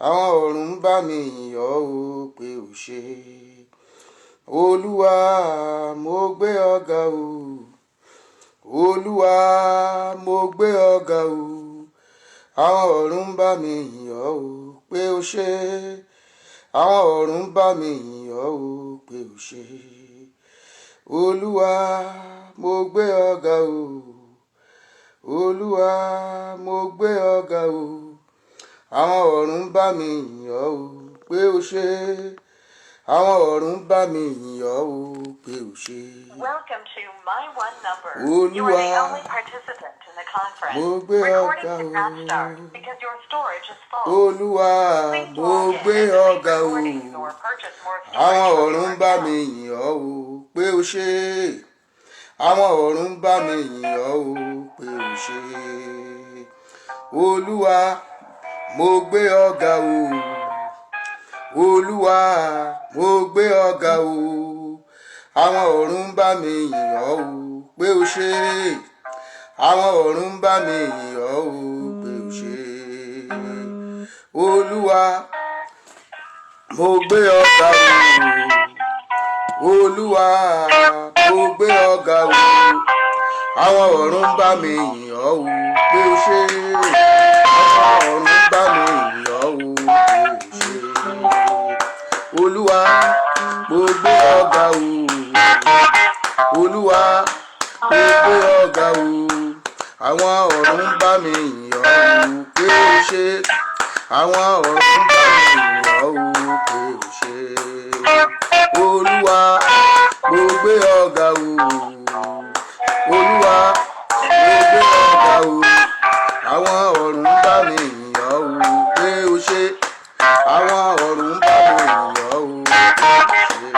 Àwọn ọ̀run ń bá mi yìn ọ́ o pé o ṣé. Olúwa, mo gbé ọ ga o. Olúwa, mo gbé ọ ga o. Àwọn ọ̀run ń bá mi yìn ọ́ o pé o ṣé. Àwọn ọ̀run ń bá mi yìn ọ́ o pé o ṣé. Olúwa, mo gbé ọ ga o. Olúwa, mo gbé ọ ga o. Àwọn ọ̀run ń bá mi yìn ọ́ o pé o ṣé. Àwọn ọ̀run ń bá mi yìn ọ́ o pé o ṣé. Welcome to My One Number. You are Olúwa, the only participant in the conference. mo gbé ọ Recording ga did not o. start because your storage is full. Olúwa, Please mo log in gbé and ọ delete ga o. recordings or purchase more Àwọn storage from ọ̀run your ń bá mi account. yìn ọ́ o pé o ṣé. Àwọn ọ̀run ń bá mi yìn ọ́ o pé o ṣé. Olúwa, mo gbé ọ ga o. Olúwa, mo gbé ọ ga o. Àwọn ọ̀run ń bá mi yìn ọ́ o pé o ṣé. Àwọn ọ̀run ń bá mi yìn ọ́ o pé o ṣé. Olúwa, mo gbé ọ ga o. Olúwa, mo gbé ọ ga o. Àwọn ọ̀run ń bá mi yìn ọ́ o pé o ṣé. Àwọn ọ̀run ń bá mi yìn ọ́ o pé o ṣé. Olúwa, mo gbé ọ ga o. Olúwa, mo gbé ọ ga o. Àwọn ọ̀run ń bá mi yìn ọ́ o pé o ṣé. Àwọn ọ̀run ń bá mi yìn ọ́ o pé o ṣé. Olúwa, mo gbé ọ ga o. Olúwa, mo gbé ọ ga o. Àwọn ọ̀run ń bá mi yìn ọ́ o pé o ṣé. Àwọn ọ̀run ń bá mi yìn ọ́ o pé o ṣé.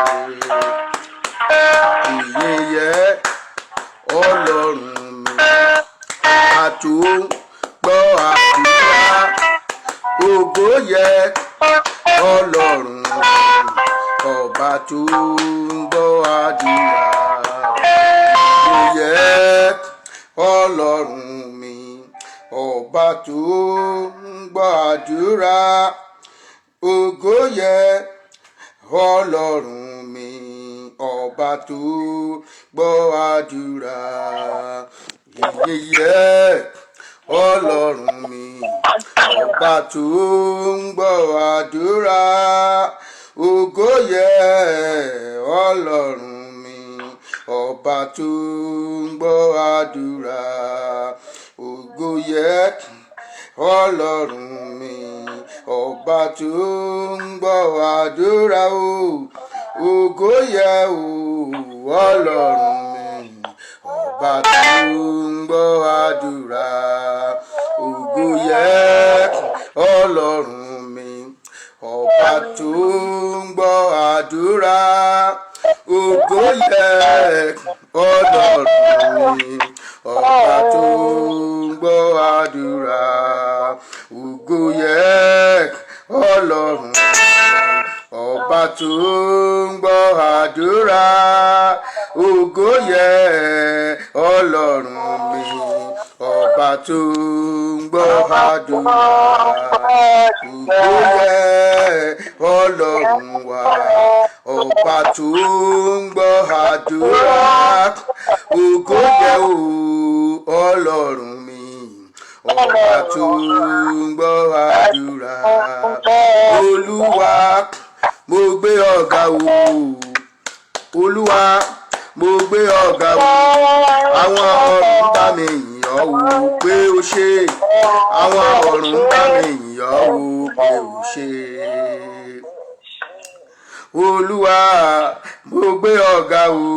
Ìyìn yẹ Ọlọ́run mi, àtò gbọ́ àdúrà. Ògo yẹ Ọlọ́run mi, ọba tó ń gbọ́ àdúrà. Ìyìn yẹ Ọlọ́run mi, ọba tó ń gbọ́ àdúrà. Ògo yẹ Ọlọ́run mi, ọba tó gbọ́ àdúrà. Ìyìn yẹ Ọlọ́run mi, ọba tó ń gbọ́ àdúrà. Ògo yẹ Ọlọ́run mi, ọba tó ń gbọ́ àdúrà. Ògo yẹ Ọlọ́run mi, ọba tó ń gbọ́ àdúrà o. Ògo yẹ o Ọlọ́run mi, ọba tó ń gbọ́ àdúrà. Ògo yẹ Ọlọ́run mi, ọba tó ń gbọ́ àdúrà. Ògo yẹ Ọlọ́run mi, ọba tó ń gbọ́ àdúrà. Ògo yẹ Ọlọ́run mi, ọba tó ń gbọ́ àdúrà. Ògo yẹ Ọlọ́run mi, ọba tó ń gbọ́ àdúrà. Ògo yẹ Ọlọ́run wa, ọba tó ń gbọ́ àdúrà. Ògo yẹ o Ọlọ́run mi, ọba tó ń gbọ́ àdúrà. Olúwa, mo gbé ọ ga o. Olúwa, mo gbé ọ ga o. Àwọn ọ̀run bá mi yìn ọ́ o pé o ṣé. Àwọn ọ̀run bá mi yìn ọ́ o pé o ṣé. Olúwa, mo gbé ọ ga o.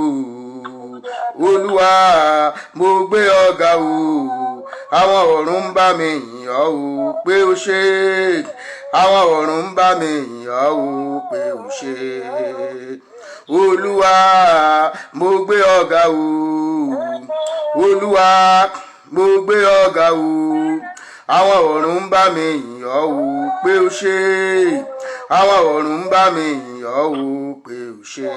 Olúwa, mo gbé ọ ga o. Àwọn ọ̀run ń bá mi yìn ọ́ o pé o ṣé. Àwọn ọ̀run ń bá mi yìn ọ́ o pé o ṣé. Olúwa, mo gbé ọ ga o. Olúwa, mo gbé ọ ga o. Àwọn ọ̀run ń bá mi yìn ọ́ o pé o ṣé. Àwọn ọ̀run ń bá mi yìn ọ́ o pé o ṣé.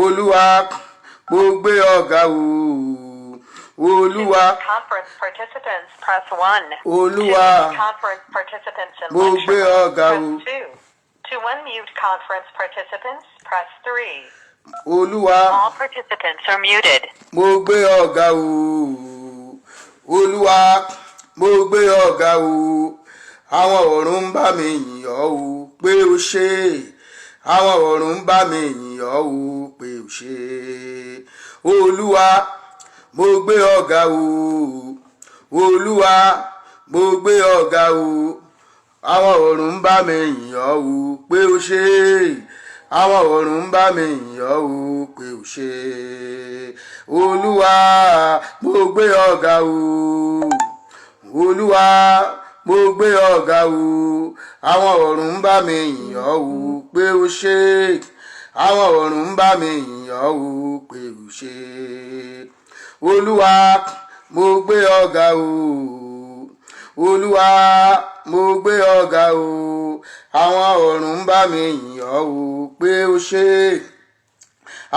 Olúwa, mo gbé ọ ga o. Olúwa. To mute conference participants, press 1. Olúwa. To mute conference participants in Mo lecture gbé mode, ọ ga o. press 2. To unmute conference participants, press 3. Olúwa. All participants are muted. Mo gbé ọ ga o. Olúwa, mo gbé ọ ga o. Àwọn ọ̀run ń bá mi yìn ọ́ o pé o ṣe. Àwọn ọ̀run ń bá mi yìn ọ́ o pé o ṣe. Olúwa, mo gbé ọ ga o. Olúwa, mo gbé ọ ga o. Àwọn ọ̀run ń bá mi yìn ọ́ o pé o ṣe. Àwọn ọ̀run ń bá mi yìn ọ́ o pé o ṣe. Olúwa, mo gbé ọ ga o. Olúwa, mo gbé ọ ga o. Àwọn ọ̀run ń bá mi yìn ọ́ o pé o ṣe. Àwọn ọ̀run ń bá mi yìn ọ́ o pé o ṣe. Olúwa, mo gbé ọ ga o. Olúwa, mo gbé ọ ga o. Àwọn ọ̀run ń bá mi yìn ọ́ o pé o ṣe.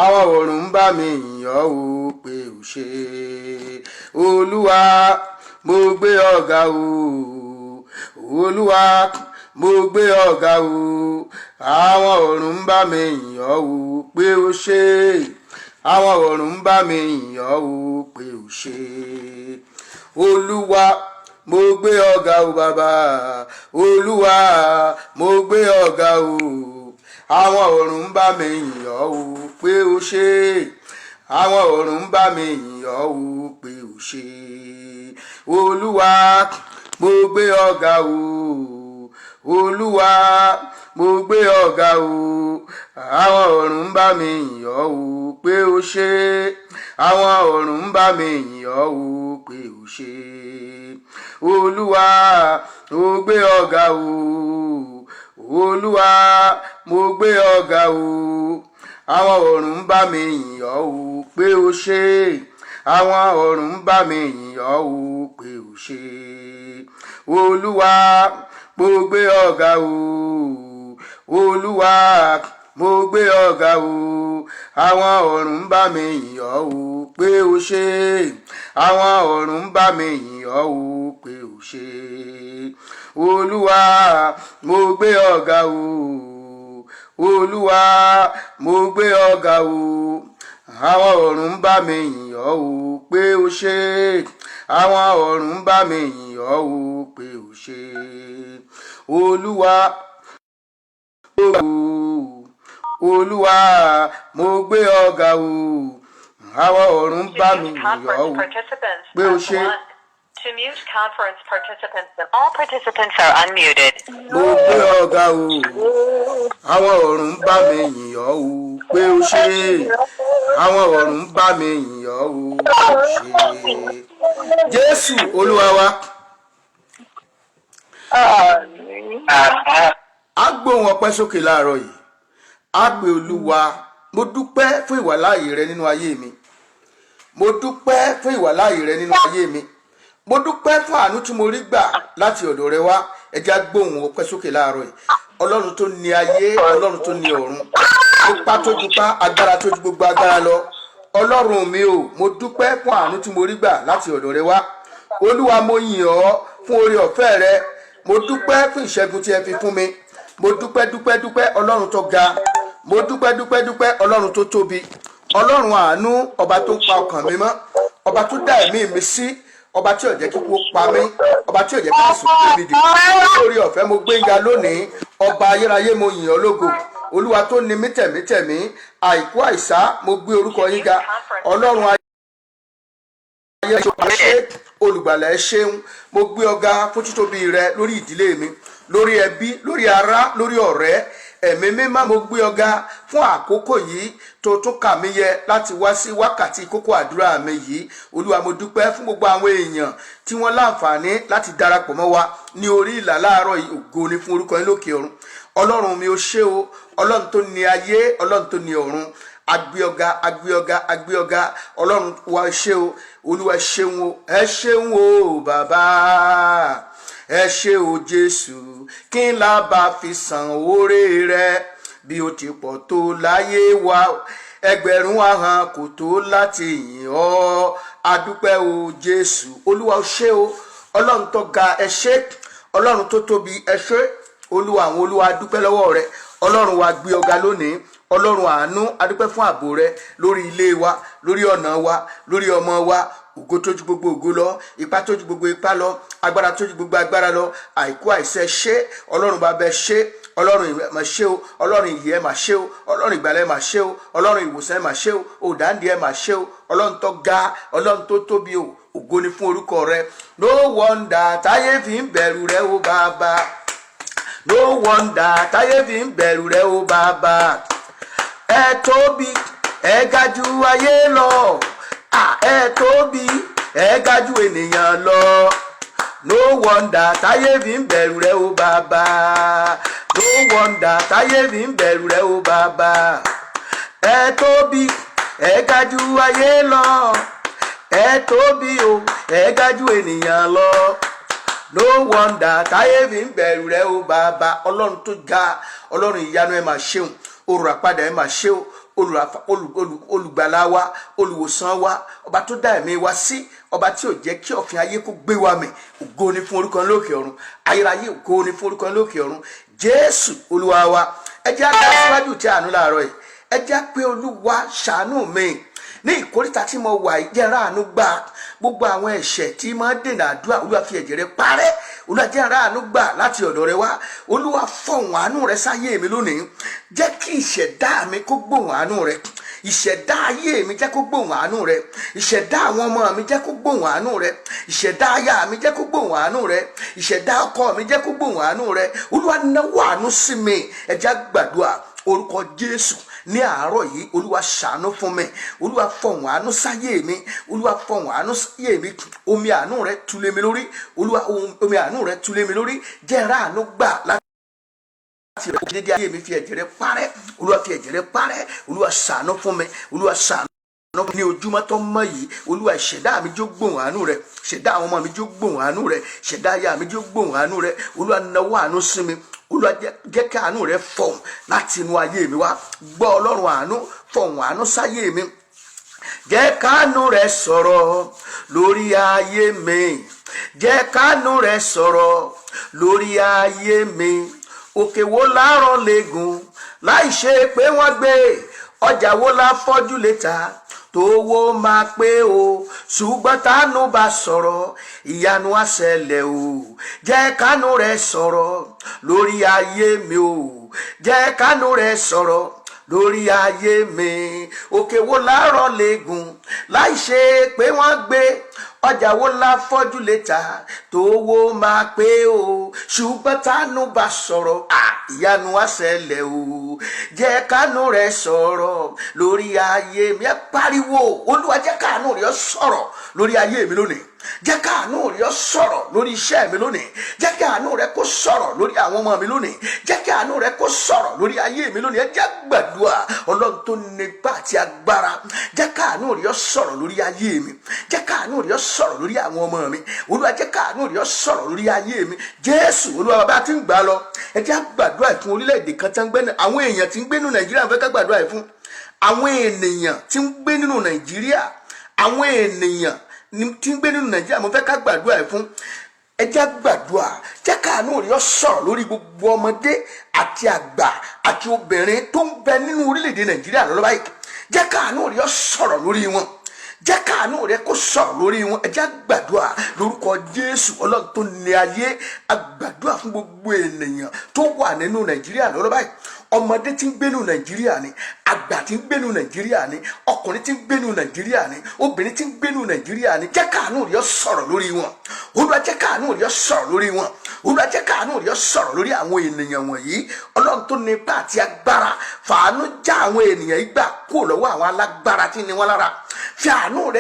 Àwọn ọ̀run ń bá mi yìn ọ́ o pé o ṣe. Olúwa, mo gbé ọ ga o. Olúwa, mo gbé ọ ga o. Àwọn ọ̀run ń bá mi yìn ọ́ o pé o ṣe. Àwọn ọ̀run ń bá mi yìn ọ́ o pé o ṣe. Olúwa, mo gbé ọ ga o, bàbá. Olúwa, mo gbé ọ ga o. Àwọn ọ̀run ń bá mi yìn ọ́ o pé o ṣe. Àwọn ọ̀run ń bá mi yìn ọ́ o pé o ṣe. Olúwa, mo gbé ọ ga o. Olúwa, mo gbé ọ ga o. Àwọn ọ̀run ń bá mi yìn ọ́ o pé o ṣe. Àwọn ọ̀run ń bá mi yìn ọ́ o pé o ṣe. Olúwa, mo gbé ọ ga o. Olúwa, mo gbé ọ ga o. Àwọn ọ̀run ń bá mi yìn ọ́ o pé o ṣe. Àwọn ọ̀run ń bá mi yìn ọ́ o pé o ṣe. Olúwa, mo gbé ọ ga o. Olúwa, mo gbé ọ ga o. Àwọn ọ̀run ń bá mi yìn ọ́ o pé o ṣe. Àwọn ọ̀run ń bá mi yìn ọ́ o pé o ṣe. Olúwa, mo gbé ọ ga o. Olúwa, mo gbé ọ ga o. Àwọn ọ̀run ń bá mi yìn ọ́ o pé o ṣe. Àwọn ọ̀run ń bá mi yìn ọ́ o pé o ṣe. Olúwa, Olúwa, mo gbé ọ ga o. Àwọn ọ̀run ń To bá mi mute yìn ọ́ conference o participants, pé o press ṣe. 1. To mute conference participants, all participants are unmuted. Mo gbé ọ ga o. Àwọn ọ̀run ń bá mi yìn ọ́ o pé o ṣe. Àwọn ọ̀run ń bá mi yìn ọ́ o pé o ṣe. Jésù Olúwa wa. Àmín. A gbóhùn ọpẹ́ sókè láàárọ̀ yìí. A pè Olúwa. Mo dúpẹ́ fún ìwàláàyè rẹ nínú ayé mi. Mo dúpẹ́ fún ìwàláàyè rẹ nínú ayé mi. Mo dúpẹ́ fún àánú tí mo rí gbà láti ọ̀dọ̀ rẹ wá. Ẹ jẹ́ á gbóhùn ọpẹ́ sókè láàárọ̀ yìí. Ọlọ́run tó ní ayé, Ọlọ́run tó ní ọ̀run, ipá tó jupá, agbára tó ju gbogbo agbára lọ, Ọlọ́run mi o, mo dúpẹ́ fún àánú tí mo rí gbà láti ọ̀dọ̀ rẹ wá. Olúwa, mo yìn ọ́ fún oore ọ̀fẹ́ rẹ. Mo dúpẹ́ fún ìṣẹ́gun tí ẹ fi fún mi. Mo dúpẹ́, dúpẹ́, dúpẹ́, Ọlọ́run tó ga. Mo dúpẹ́, dúpẹ́, dúpẹ́, Ọlọ́run tó tóbi, Ọlọ́run àánú, ọba tó pa ọkàn mi mọ́, ọba tó dá ẹ̀mí mi sí, ọba tí ò jẹ́ kíkú ó pa mí, ọba tí ò jẹ́ kí àìsàn gbé mi dè. Lórí ọ̀fẹ́ mo gbé ga lónìí. Ọba ayérayé, mo yìn ọ́ lógo. Olúwa tó ní mí tẹ̀mítẹ̀mí, àìkú àìsá, mo gbé orúkọ yín ga. Ọlọ́run ayé ṣe, olùgbàlà, ẹ ṣeun. Mo gbé ọ ga fún títóbi rẹ lórí ìdílé mi, lórí ẹbí, lórí ará, lórí ọ̀rẹ́. Ẹ̀mí mímọ́, mo gbé ọ ga fún àkókò yìí tó tún kà mí yẹ láti wá sí wákàtí kókó àdúrà mi yìí. Olúwa, mo dúpẹ́ fún gbogbo àwọn èèyàn tí wọ́n láǹfààní láti darapọ̀ mọ́ wa ní orí ìlà láàárọ̀ yìí. Ògo ni fún orúkọ yín lókè ọ̀run. Ọlọ́run mi, ó ṣé o. Ọlọ́run tó ní ayé, Ọlọ́run tó ní ọ̀run, agbé ọ̀gá, agbé ọ̀gá, agbé ọ̀gá. Ọlọ́run wa, ṣé o. Olúwa, ṣeun o. Ẹ ṣeun o, bàbá. Ẹ ṣé o, Jésù. Kí n la bá fi san oore rẹ bí ó ti pọ̀ tó láyé wa? Ẹgbẹ̀rún ahọ́n kò tó láti yìn ọ́. Adúpẹ́ o Jésù. Olúwa, o ṣé o. Ọlọ́run tó ga, ẹ ṣé. Ọlọ́run tó tóbi, ẹ ṣé. Olúwa àwọn olúwa, adúpẹ́ lọ́wọ́ rẹ. Ọlọ́run wa, gbé ọ̀gá lónìí. Ọlọ́run àánú, adúpẹ́ fún ààbò rẹ lórí ilé wa, lórí ọ̀nà wa, lórí ọmọ wa. Ògo tó ju gbogbo ògo lọ, ipá tó ju gbogbo ipá lọ, agbára tó ju gbogbo agbára lọ, àìkú àìsẹ, ṣé. Ọlọ́run bàbá, ṣé. Ọlọ́run ìwé mà ṣé o. Ọlọ́run ìyè, ẹ mà ṣé o. Ọlọ́run ìgbàlẹ̀, ẹ mà ṣé o. Ọlọ́run ìwòsàn, ẹ mà ṣé o. Òdáǹdè, ẹ mà ṣé o. Ọlọ́run tó ga, Ọlọ́run tó tóbi o, ògo ni fún orúkọ rẹ. No wonder táyé fi ń bẹ̀rù rẹ o, bàbá. No wonder táyé fi ń bẹ̀rù rẹ o, bàbá. Ẹ tóbi, ẹ ga ju ayé lọ. À, ẹ tóbi, ẹ ga ju ènìyàn lọ. No wonder táyé fi ń bẹ̀rù rẹ o, bàbá. No wonder táyé fi ń bẹ̀rù rẹ o, bàbá. Ẹ tóbi, ẹ ga ju ayé lọ. Ẹ tóbi o, ẹ ga ju ènìyàn lọ. No wonder táyé fi ń bẹ̀rù rẹ o, bàbá. Ọlọ́run tó ga, Ọlọ́run ìyanu, ẹ máa ṣeun. Olùràpadà, ẹ máa ṣe o. Olùgbàlà wa, olùwòsàn wa, ọba tó dá ẹ̀mí wa sí, ọba tí ò jẹ́ kí ọ̀fìn ayé kó gbé wa mì, ògo ni fún orúkọ lókè ọ̀run. Ayérayé, ògo ni fún orúkọ lókè ọ̀run. Jésù Olúwa wa. Ẹ jẹ́ á dá síwájú tí àánú láàárọ̀ yìí. Ẹ jẹ́ pé Olúwa, ṣàánú mi ní ìkóríta tí mo wà yìí, jẹ́ ráàánú gbà. Gbogbo àwọn ẹ̀ṣẹ̀ tí máa ń dènà àdúrà, Olúwa, fi ẹ̀jẹ̀ rẹ parẹ́. Olúwa, jẹ́ ráàánú gbà láti ọ̀dọ̀ rẹ wá. Olúwa, fọ̀hún àánú rẹ sáyé mi lónìí. Jẹ́ kí ìṣẹ̀dá mi kó gbóhùn àánú rẹ. Ìṣẹ̀dá ayé mi, jẹ́ kó gbóhùn àánú rẹ. Ìṣẹ̀dá àwọn ọmọ mi, jẹ́ kó gbóhùn àánú rẹ. Ìṣẹ̀dá aya mi, jẹ́ kó gbóhùn àánú rẹ. Ìṣẹ̀dá ọkọ mi, jẹ́ kó gbóhùn àánú rẹ. Olúwa, náwó àánú sí mi. Ẹ jẹ́ á gbàdúrà. Orúkọ Jésù, ní àárọ̀ yìí, Olúwa, ṣàánú fún mi. Olúwa, fọ̀hún àánú sáyé mi. Olúwa, fọ̀hún àánú sáyé mi. Omi àánú rẹ tú lé mi lórí. Olúwa, omi àánú rẹ tú lé mi lórí. Jẹ́ ra àánú gbà láti rẹ̀. Dédé ayé mi, fi ẹ̀jẹ̀ rẹ parẹ́. Olúwa, fi ẹ̀jẹ̀ rẹ parẹ́. Olúwa, ṣàánú fún mi. Olúwa, ṣàánú ní ojúmọ́ tó mọ́ yìí. Olúwa, ìṣẹ̀dá mi jó gbóhùn àánú rẹ. Ṣẹ̀dá àwọn ọmọ mi jó gbóhùn àánú rẹ. Ṣẹ̀dá aya mi jó gbóhùn àánú rẹ. Olúwa, nawọ́ àánú sí mi. Olúwa, jẹ́ kí àánú rẹ fọ̀hún láti inú ayé mi wá. Gbọ́, Ọlọ́run àánú, fọ̀hún àánú sáyé mi. Jẹ́ kánú rẹ sọ̀rọ̀ lórí ayé mi. Jẹ́ kánú rẹ sọ̀rọ̀ lórí ayé mi. Òkè wo láàárọ̀ lẹ́gùn láì ṣe pé wọ́n gbé? Ọjà wo la fọ́jú lè ta tówó máa pé o? Ṣùgbọ́n tánú bá sọ̀rọ̀, ìyanu á ṣẹlẹ̀ o. Jẹ́ kánú rẹ sọ̀rọ̀ lórí ayé mi o. Jẹ́ kánú rẹ sọ̀rọ̀ lórí ayé mi. Òkè wo láàárọ̀ lẹ́gùn láì ṣe pé wọ́n gbé? Ọjà wo la fọ́jú lè ta tówó máa pé o? Ṣùgbọ́n tánú bá sọ̀rọ̀, ìyanu á ṣẹlẹ̀ o. Jẹ́ kánú rẹ sọ̀rọ̀ lórí ayé mi. Ẹ pariwo, Olúwa, jẹ́ kánú rẹ sọ̀rọ̀ lórí ayé mi lónìí. Jẹ́ káàánú rẹ ó sọ̀rọ̀ lórí iṣẹ́ mi lónìí. Jẹ́ kí àánú rẹ kó sọ̀rọ̀ lórí àwọn ọmọ mi lónìí. Jẹ́ kí àánú rẹ kó sọ̀rọ̀ lórí ayé mi lónìí. Ẹ jẹ́ gbàdúrà. Ọlọ́run tó nípa àti agbára, jẹ́ káàánú rẹ ó sọ̀rọ̀ lórí ayé mi. Jẹ́ káàánú rẹ ó sọ̀rọ̀ lórí àwọn ọmọ mi. Olúwa, jẹ́ káàánú rẹ ó sọ̀rọ̀ lórí ayé mi. Jésù Olúwa. Bàbá tí ń gbà lọ, ẹ jẹ́ gbàdúrà fún orílẹ̀-èdè kan tí ń gbé. Àwọn èèyàn tí ń gbé nínú Nàìjíríà, fẹ́ ká gbàdúrà fún àwọn ènìyàn tí ń gbé nínú Nàìjíríà. Àwọn ènìyàn tí ń gbé nínú Nàìjíríà, mo fẹ́ ká gbàdúrà fún. Ẹ jẹ́ gbàdúrà. Jẹ́ káàánú rẹ̀ ó sọ̀rọ̀ lórí gbogbo ọmọdé àti àgbà àti obìnrin tó ń bẹ nínú orílẹ̀-èdè Nàìjíríà lọ́wọ́ báyìí. Jẹ́ káàánú rẹ̀ ó sọ̀rọ̀ lórí wọn. Jẹ́ káàánú rẹ̀ kó sọ̀rọ̀ lórí wọn. Ẹ jẹ́ gbàdúrà. Lórúkọ Jésù, Ọlọ́run tó ní ayé, a gbàdúrà fún gbogbo ènìyàn tó wà nínú Nàìjíríà lọ́wọ́ báyìí. Ọmọdé tí ń gbénu Nàìjíríà ni, àgbà tí ń gbénu Nàìjíríà ni, ọkùnrin tí ń gbénu Nàìjíríà ni, obìnrin tí ń gbénu Nàìjíríà ni. Jẹ́ káàánú rẹ̀ ó sọ̀rọ̀ lórí wọn. Olúwa, jẹ́ káàánú rẹ̀ ó sọ̀rọ̀ lórí wọn. Olúwa, jẹ́ káàánú rẹ̀ ó sọ̀rọ̀ lórí àwọn ènìyàn wọ̀nyí. Ọlọ́run tó ní ipá àti agbára, fàánú já àwọn ènìyàn yìí gbà kúrò lọ́wọ́ àwọn alágbára tí ní wọn lára. Fi àánú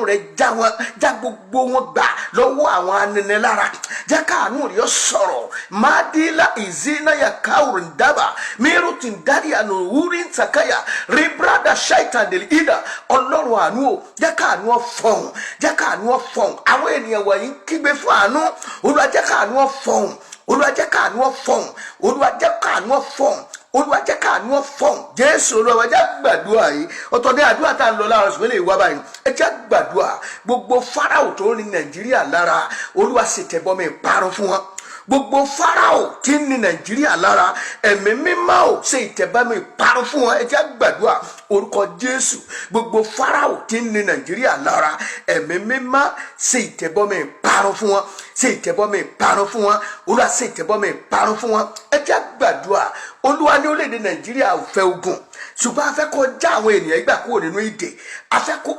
rẹ̀ já wọn, já gbogbo wọn gbà lọ́wọ́ àwọn aninilára. Jẹ́ káàánú rẹ̀ ó sọ̀rọ̀. Madila ìzínà káwùrún dábà mírù tí ń dárí àná wúrí ń takaya ríbrada ṣáìtàn dèlì ìdá. Ọlọ́run àánú o, jẹ́ káàánú ó fọhùn. Jẹ́ káàánú ó fọhùn. Àwọn ènìyàn wọ̀nyí ń kígbe fún àánú. Olúwa, jẹ́ káàánú ó fọhùn. Olúwa, jẹ́ káàánú ó fọhùn. Olúwa, jẹ́ káàánú ó fọhùn. Olúwa, jẹ́ káàánú ọ̀fọ̀n. Jésù Olúwa wa, jẹ́ gbàdúrà yìí. Ọ̀tọ̀ ní àdúrà tá a lọ láàárọ̀, ṣùgbọ́n lè wá báyìí. Ẹ jẹ́ gbàdúrà. Gbogbo Fáráò tó ní Nàìjíríà lára, Olúwa, ṣètẹ̀bọmi ìparun fún wọn. Gbogbo Fáráò tí ń ní Nàìjíríà lára, Ẹ̀mí Mímọ́ ò, ṣe ìtẹ̀bọmi ìparun fún wọn. Ẹ jẹ́ gbàdúrà. Orúkọ Jésù. Gbogbo Fáráò tí ń ní Nàìjíríà lára, Ẹ̀mí Mímọ́, ṣe ìtẹ̀bọmi ìparun fún wọn, ṣe ìtẹ̀bọmi ìparun fún wọn. Olúwa, ṣe ìtẹ̀bọmi ìparun fún wọn. Ẹ jẹ́ gbàdúrà. Olúwa, ní orílẹ̀-èdè Nàìjíríà ò fẹ́ ogun, ṣùgbọ́n a fẹ́ kó já àwọn ènìyàn gbà kúrò nínú ìdè. A fẹ́ kó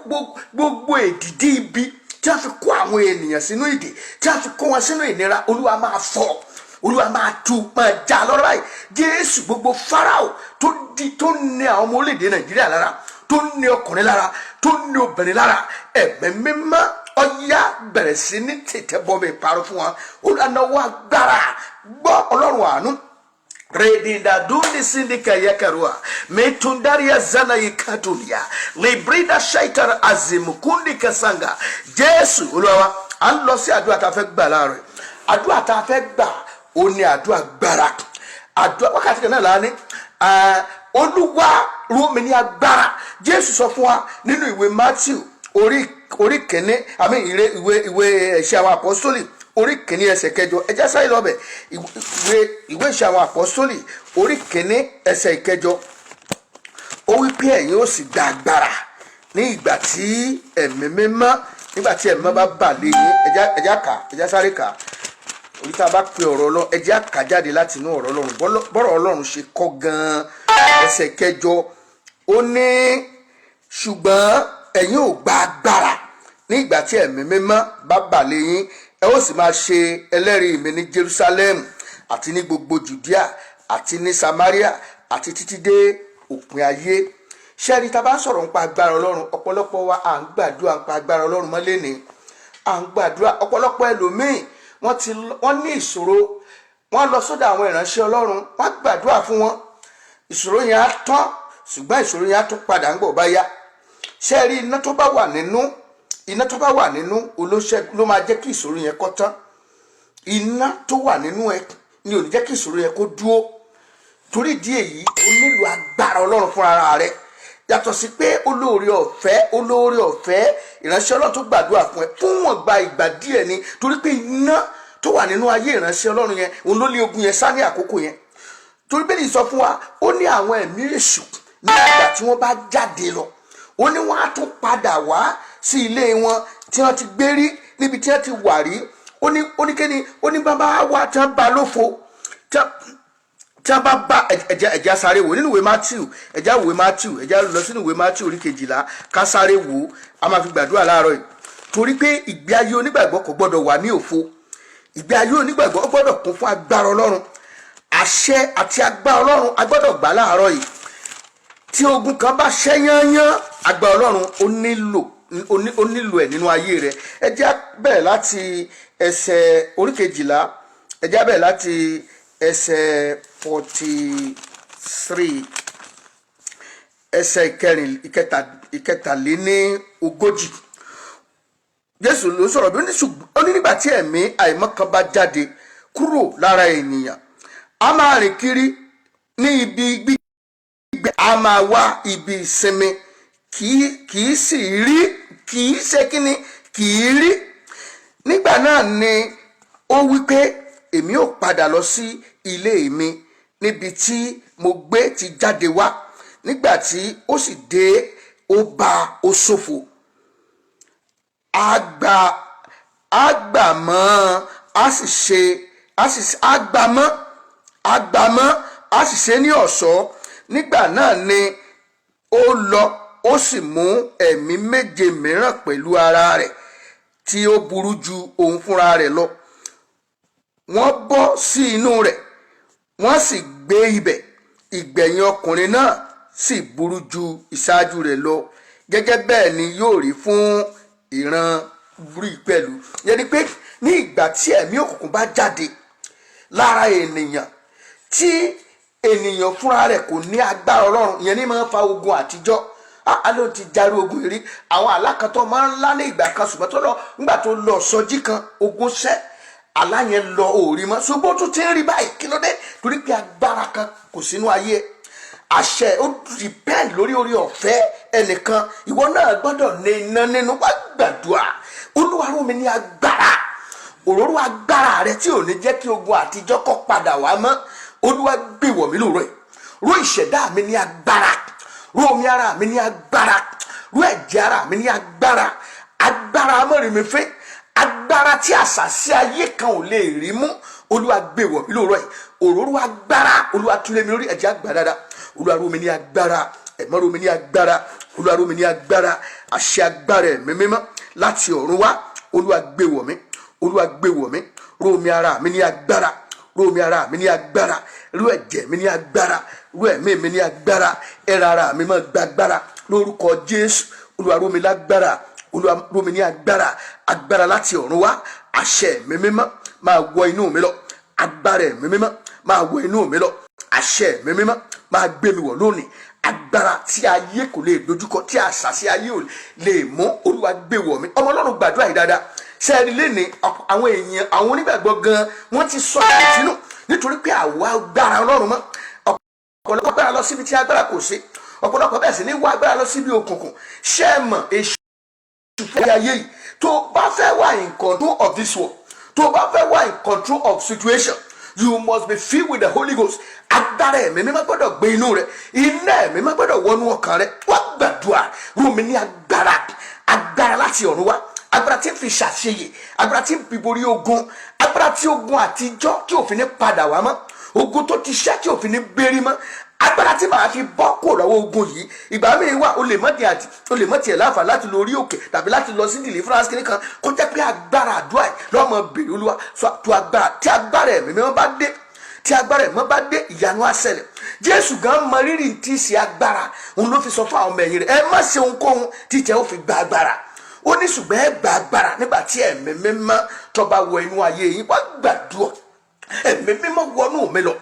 gbogbo èdìdí ibi tí a fi kó àwọn ènìyàn sínú ìdè, tí a fi kó wọn sínú ìnira, Olúwa, máa fọ́, Olúwa, máa tú, máa já lọ́rọ̀ báyìí. Jésù. Gbogbo Fáráò tó di tó ní àwọn ọmọ orílẹ̀-èdè Nàìjíríà lára, tó ní ọkùnrin lára, tó ní obìnrin lára, Ẹ̀mí Mímọ́, ọ̀yá, bẹ̀rẹ̀ sí ní tètè bọ́ mi parọ́ fún wọn. Olúwa, náwó agbára. Gbọ́, Ọlọ́run àánú. Redinda dundi sindika yakarua mitundaria zana yikatulia librida shaitara azimukundi kasanga. Jésù Olúwa wa. À ń lọ sí àdúrà tá a fẹ́ gbà láàárọ̀ yìí. Àdúrà tá a fẹ́ gbà ó ní àdúrà gbára. Àdúrà wákàtí kan náà la ní. Olúwa, ró mi ní agbára. Jésù sọ fún wa nínú ìwé Matthew orí kìíní àmì ìwé ìwé Ìṣe Àwọn Àpọ́sítélì, orí kìíní, ẹsẹ̀ kẹjọ. Ẹ jẹ́ sáré lọ bẹ̀. Ìwé Ìṣe Àwọn Àpọ́sítélì, orí kìíní, ẹsẹ̀ ìkẹjọ. Ó wí pé ẹ̀yin ó sì gba agbára ní ìgbà tí Ẹ̀mí Mímọ́, nígbà tí Ẹ̀mí Mímọ́ bá bà lé yín. Ẹ jẹ́ kà, ẹ jẹ́ sáré kà. Orí tá a bá pe ọ̀rọ̀ Ọlọ́run, ẹ jẹ́ kà jáde láti inú ọ̀rọ̀ Ọlọ́run, bọ́rọ̀ Ọlọ́run ṣe kọ́ gan-an. Ẹsẹ̀ kẹjọ, ó ní, "Ṣùgbọ́n ẹ̀yin ò gba agbára ní ìgbà tí Ẹ̀mí Mímọ́ bá bà lé yín, ẹ ó sì máa ṣe ẹlẹ́rìí mi ní Jerusalem àti ní gbogbo Judea àti ní Samaria àti títí dé òpin ayé." Ṣẹ́ni tá a bá ń sọ̀rọ̀ nípa agbára Ọlọ́run, ọ̀pọ̀lọpọ̀ wa à ń gbàdúrà nípa agbára Ọlọ́run mọ́lẹ́ni à ń gbàdúrà. Ọ̀pọ̀lọpọ̀ ẹlòmíì, wọ́n ní ìṣòro, wọ́n lọ sọ́dọ̀ àwọn ìránṣẹ́ Ọlọ́run, wọ́n gbàdúrà fún wọn, ìṣòro yẹn á tán, ṣùgbọ́n ìṣòro yẹn á tún padà ń gbọ̀ bá yá. Ṣé ẹ rí iná tó bá wà nínú, iná tó bá wà nínú olóṣẹ́ ló máa jẹ́ kí ìṣòro yẹn kó tán. Iná tó wà nínú ẹ ni ò ní jẹ́ kí ìṣòro yẹn kó dúró. Torí ìdí èyí, o nílò agbára Ọlọ́run fúnra rẹ, yàtọ̀ sí pé olóore ọ̀fẹ́ ìránṣẹ́ Ọlọ́run tó gbàdúrà fún ẹ fún wọn gba ìgbà díẹ̀ ni, torí pé iná tó wà nínú ayé ìránṣẹ́ Ọlọ́run yẹn, òun ló lé ogun yẹn sá ní àkókò yẹn. Torí bẹ́ẹ̀ ni sọ fún wa, ó ní àwọn ẹ̀mí èṣù, ní ìgbà tí wọ́n bá jáde lọ, ó ní wọ́n á tún padà wá sí ilé wọn tí wọ́n ti gbé rí, níbi tí wọ́n ti wà rí. Ó ní kéde, ó ní bàbá wa tí wọ́n bá lófo, tí wọ́n bá bá. Ẹ̀jẹ̀ sáré wò nínú ìwé Matthew. Ẹ̀jẹ̀ ìwé Matthew, ẹ̀jẹ̀ lọ sínú ìwé Matthew orí 12, ká sáré wò ó. A máa fi gbàdúrà láàárọ̀ yìí, torí pé ìgbé ayé onígbàgbọ́ kò gbọ́dọ̀ wà ní òfo. Ìgbé ayé onígbàgbọ́ ó gbọ́dọ̀ kún fún agbára Ọlọ́run. Àṣẹ àti agbára Ọlọ́run a gbọ́dọ̀ gbà láàárọ̀ yìí. Tí ogun kan bá ṣẹ́ yányán, agbára Ọlọ́run ó nílò ẹ̀ nínú ayé rẹ̀. Ẹ jẹ́ á bẹ̀rẹ̀ láti ẹsẹ̀ orí 12. Ẹ jẹ́ á bẹ̀rẹ̀ láti ẹsẹ̀ 43, ẹsẹ̀ ìkẹrin, ìkẹta, 43. Jésù ló sọ̀rọ̀ bí. Ó ní, ṣùgbọ́n ó ní, nígbà tí ẹ̀mí àìmọ́ kan bá jáde kúrò lára ènìyàn, a máa rìn kiri ní ibi gbígbẹ, a máa wá ibi ìsinmi, kì í sì rí, kì í ṣe kíni, kì í rí. Nígbà náà ni ó wí pé, 'Èmi ò padà lọ sí ilé mi níbi tí mo gbé ti jáde wá.' Nígbà tí ó sì dé, ó bá ó ṣòfò, a gbà mọ́, a sì ṣe a sì a gbà mọ́, a gbà mọ́, a sì ṣe ní ọ̀ṣọ́. Nígbà náà ni ó lọ, ó sì mú ẹ̀mí méje mìíràn pẹ̀lú ara rẹ̀ tí ó burú ju òun fúnra rẹ̀ lọ. Wọ́n bọ́ sí inú rẹ̀, wọ́n sì gbé ibẹ̀. Ìgbẹ̀yìn ọkùnrin náà sì burú ju ìṣáájú rẹ̀ lọ. Gẹ́gẹ́ bẹ́ẹ̀ ni yóò rí fún ìran rí pẹ̀lú." Yẹn ni pé ní ìgbà tí ẹ̀mí òkùnkùn bá jáde lára ènìyàn, tí ènìyàn fúnra rẹ̀ kò ní agbára Ọlọ́run, ìyẹn ní máa ń fa ogun àtijọ́. Á ló ti jarí ogun rí, àwọn àlákàtọ́ máa ń lá ní ìgbà kan, ṣùgbọ́n tó lọ, nígbà tó lọ sọjí kan, ogun ṣẹ́. Àlá yẹn lọ, òòrí mọ́, ṣùgbọ́n ó tún ti ń rí báyìí. Kí ló dé? Torí pé agbára kan kò sínú ayé ẹ̀. Àṣẹ ó depend lórí orí ọ̀fẹ́ ẹnìkan. Ìwọ náà gbọ́dọ̀ ní iná nínú. Wá gbàdúrà: Olúwa, ró mi ní agbára, òróró agbára rẹ tí ò ní jẹ́ kí ogun àtijọ́ kó padà wá mọ́. Olúwa, gbé wọ̀ mí lóòrọ̀ yìí. Ró ìṣẹ̀dá mi ní agbára, ró omi ara mi ní agbára, ró ẹ̀jẹ̀ ara mi ní agbára. Agbára amọ̀rìnmífẹ́, agbára tí àṣàṣì ayé kan ò lè rí mú, Olúwa, gbé wọ̀ mí lóòrọ̀ yìí. Òróró agbára, Olúwa, túlẹ̀ mi lórí. Ẹ̀jẹ̀ àgbà dáadáa. Olúwa, ró mi ní agbára. Ẹ̀mọ́, ró mi ní agbára. Olúwa, ró mi ní agbára. Àṣẹ agbára Ẹ̀mí Mímọ́ láti ọ̀run wá, Olúwa, gbé wọ̀ mí. Olúwa, gbé wọ̀ mí. Ró mi ara mi ní agbára, ró mi ara mi ní agbára, ró ẹ̀jẹ̀ mi ní agbára, ró ẹ̀mí mi ní agbára. Ẹ̀rọ ara mi máa gba agbára lórúkọ Jésù. Olúwa, ró mi lágbára. Olúwa, ró mi ní agbára, agbára láti ọ̀run wá. Àṣẹ Ẹ̀mí Mímọ́ máa wọ inú mi lọ. Agbára Ẹ̀mí Mímọ́ máa wọ inú mi lọ. Àṣẹ Ẹ̀mí Mímọ́ máa gbé mi wọ̀ lónìí. Agbára tí ayé kò lè dojúkọ, tí àṣàṣì ayé ò lè mú, Olúwa, gbé wọ̀ mí. Ọmọ Ọlọ́run, gbàdúrà yìí dáadáa. Sẹ́ẹ̀rì lẹ́ni, àwọn èèyàn, àwọn onígbàgbọ́ gan, wọ́n ti sọ ìsínú nítorí pé àwa agbára Ọlọ́run mọ́. Ọ̀pọ̀lọpọ̀ agbára lọ síbi tí agbára kò sí. Ọ̀pọ̀lọpọ̀ bẹ́ẹ̀ sì ní wá agbára lọ síbi òkùnkùn. Ṣé ẹ mọ̀, èṣù fẹ́ ayé yìí. Tó bá fẹ́ wà in control of this world, tó bá fẹ́ wà in control of situation, you must be filled with the Holy Ghost. Agbára Ẹ̀mí Mímọ́ gbọ́dọ̀ gbé inú rẹ. Iná Ẹ̀mí Mímọ́ gbọ́dọ̀ wọnú ọkàn rẹ. Wá gbàdúrà: ró mi ní agbára, agbára láti ọ̀run wá, agbára tí ń fi ṣàṣeyè, agbára tí ń fi borí ogun, agbára tí ogun àtijọ́ tí ò fi ní padà wá mọ́, ogun tó ti ṣẹ́ tí ò fi ní gbérí mọ́, agbára tí màá fi bọ́ kò lọ́wọ́ ogun yìí. Ìgbà míì wà, o lè mọ́ tiẹ̀ àti o lè mọ́ tiẹ̀ láǹfà láti lọ orí òkè tàbí láti lọ sí deliverance kìnìún kan, kó jẹ́ pé agbára àdúrà yìí lọ́mọ bèrè. Olúwa, tó agbára tí agbára Ẹ̀mí Mímọ́ bá dé, tí agbára Ẹ̀mọ́ bá dé, ìyanu á ṣẹlẹ̀. Jésù gan mọ rírì tí í ṣe agbára. Òun ló fi sọ fún àwọn ọmọ ẹ̀yìn rẹ̀: "Ẹ má ṣe ohunkóhun títẹ̀ ó fi gba agbára." Ó ní, "Ṣùgbọ́n ẹ gba agbára nígbà tí Ẹ̀mí Mímọ́ tó bá wọ inú ayé yín." Wá gbàdúrà: Ẹ̀mí Mímọ́, wọnú mi lọ,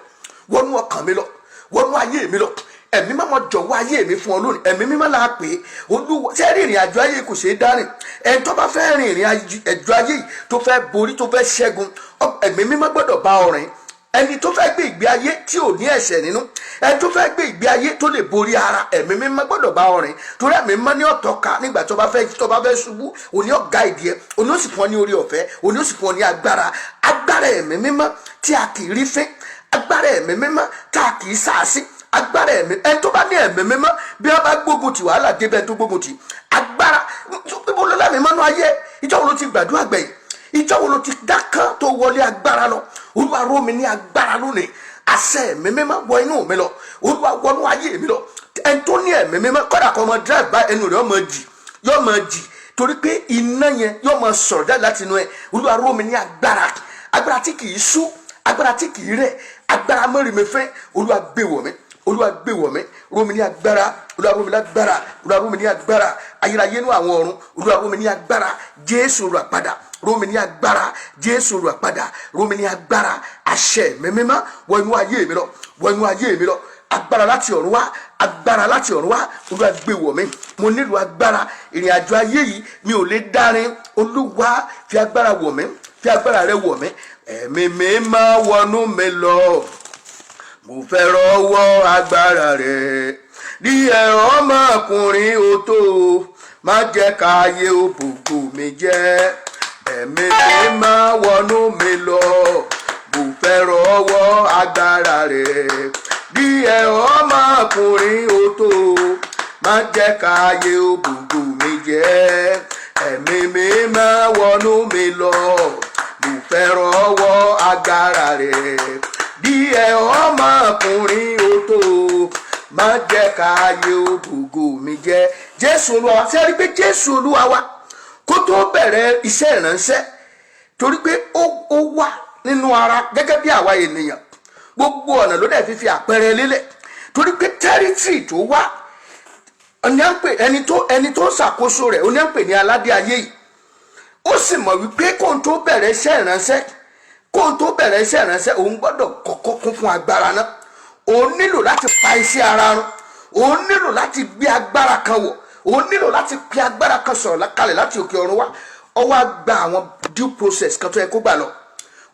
wọnú ọkàn mi lọ, wọnú ayé mi lọ. Ẹ̀mí Mímọ́, jọ̀wọ́ ayé mi fún ọ lónìí. Ẹ̀mí Mímọ́ la pè é. Olúwa, ṣé rí, ìrìn àjò ayé kò ṣeé dárìn. Ẹni tó bá fẹ́ rìn ìrìn àjò ayé yìí, tó fẹ́ borí, tó fẹ́ ṣẹ́gun, Ẹ̀mí Mímọ́ gbọ́dọ̀ bá ọ rìn. Ẹni tó fẹ́ gbé ìgbé ayé tí ò ní ẹ̀ṣẹ̀ nínú, ẹni tó fẹ́ gbé ìgbé ayé tó lè borí ara, Ẹ̀mí Mímọ́ gbọ́dọ̀ bá ọ rìn, torí Ẹ̀mí Mímọ́ ní ọ̀tọ̀ ká nígbà tó bá fẹ́ ṣubú. Òní ọ̀gá ìdí ẹ, òní ó sì fún ọ ní orí ọ̀fẹ́, òní ó sì fún ọ ní agbára. Agbára Ẹ̀mí Mímọ́ tí a kì í rí fín, agbára Ẹ̀mí Mímọ́ tá a kì í sàásí, agbára ẹ̀mí. Ẹni tó bá ní Ẹ̀mí Mímọ́, bí wọ́n bá gbógun tì, wàhálà débẹ̀ tó gbógun tì. Agbára ibo ló lẹ́mìí mọ́nú ayé? Ìjọ́ wo ló ti gbàdúrà gbẹ̀yìn? Ìjọ́ wo ló ti dákán tó wọlé agbára lọ? Olúwa, ró mi ní agbára lónìí. Àṣẹ Ẹ̀mí Mímọ́, wọ inú mi lọ. Olúwa, wọnú ayé mi lọ. Ẹni tó ní Ẹ̀mí Mímọ́, kọ́dà kọ́ ọmọ drive bá ẹnu rẹ̀, ọmọ jì, yóò máa jì, torí pé iná yẹn yóò máa sọ̀rọ̀ jáde láti inú ẹ. Olúwa, ró mi ní agbára, agbára tí kì í sú, agbára tí kì í rẹ̀, agbára mọ́rìnmẹ́fẹ́. Olúwa, gbé wọ̀ mí. Olúwa, gbé wọ̀ mí. Ró mi ní agbára. Olúwa, ró mi lágbára. Olúwa, ró mi ní agbára. Ayérayé nú àwọn ọ̀run, Olúwa, ró mi ní agbára. Jésù rà padà, ró mi ní agbára. Jésù rà padà, ró mi ní agbára. Àṣẹ Ẹ̀mí Mímọ́, wọ inú ayé mi lọ, wọ inú ayé mi lọ. Agbára láti ọ̀run wá, agbára láti ọ̀run wá, Olúwa, gbé wọ̀ mí. Mo nílò agbára. Ìrìn àjò ayé yìí, mi ò lè dárin. Olúwa, fi agbára wọ̀ mí, fi agbára rẹ wọ̀ mí. Ẹ̀mí Mímọ́, wọnú mi lọ, mo fẹ́ rọwọ́ agbára rẹ̀. Díẹ̀ ọmọkùnrin ó tó, má jẹ́ káyé òbògò mi jẹ́. Ẹ̀mí Mímọ́, wọnú mi lọ, mo fẹ́ rọwọ́ agbára rẹ̀. Díẹ̀ ọmọkùnrin ó tó, má jẹ́ káyé òbògò mi jẹ́. Ẹ̀mí Mímọ́, wọnú mi lọ, mo fẹ́ rọwọ́ agbára rẹ̀. Díẹ̀ ọmọkùnrin ó tó, má jẹ́ káyé òbògò mi jẹ́. Jésù Olúwa wa, ṣe é rí pé Jésù Olúwa wa, kó tó bẹ̀rẹ̀ iṣẹ́ ìránṣẹ́, torí pé ó wà nínú ara gẹ́gẹ́ bí àwa ènìyàn, gbogbo ọ̀nà ló dẹ̀ fi fi àpẹẹrẹ lélẹ̀, torí pé territory tó wà, ẹni à ń pè ẹni tó ń ṣàkóso rẹ̀, ẹni à ń pè ní aládé ayé yìí. Ó sì mọ̀ wípé kóun tó bẹ̀rẹ̀ iṣẹ́ ìránṣẹ́, kóun tó bẹ̀rẹ̀ iṣẹ́ ìránṣẹ́, òun gbọ́dọ̀ kọ́kọ́ kún fún agbára náà. Òun nílò láti pa iṣẹ́ ara run. Òun nílò láti gbé agbára kan wọ̀. Òun nílò láti pe agbára kan sọ̀rọ̀ kalẹ̀ láti òkè ọ̀run wá. Ó wá gba àwọn due process kan tó yẹ kó gbà lọ.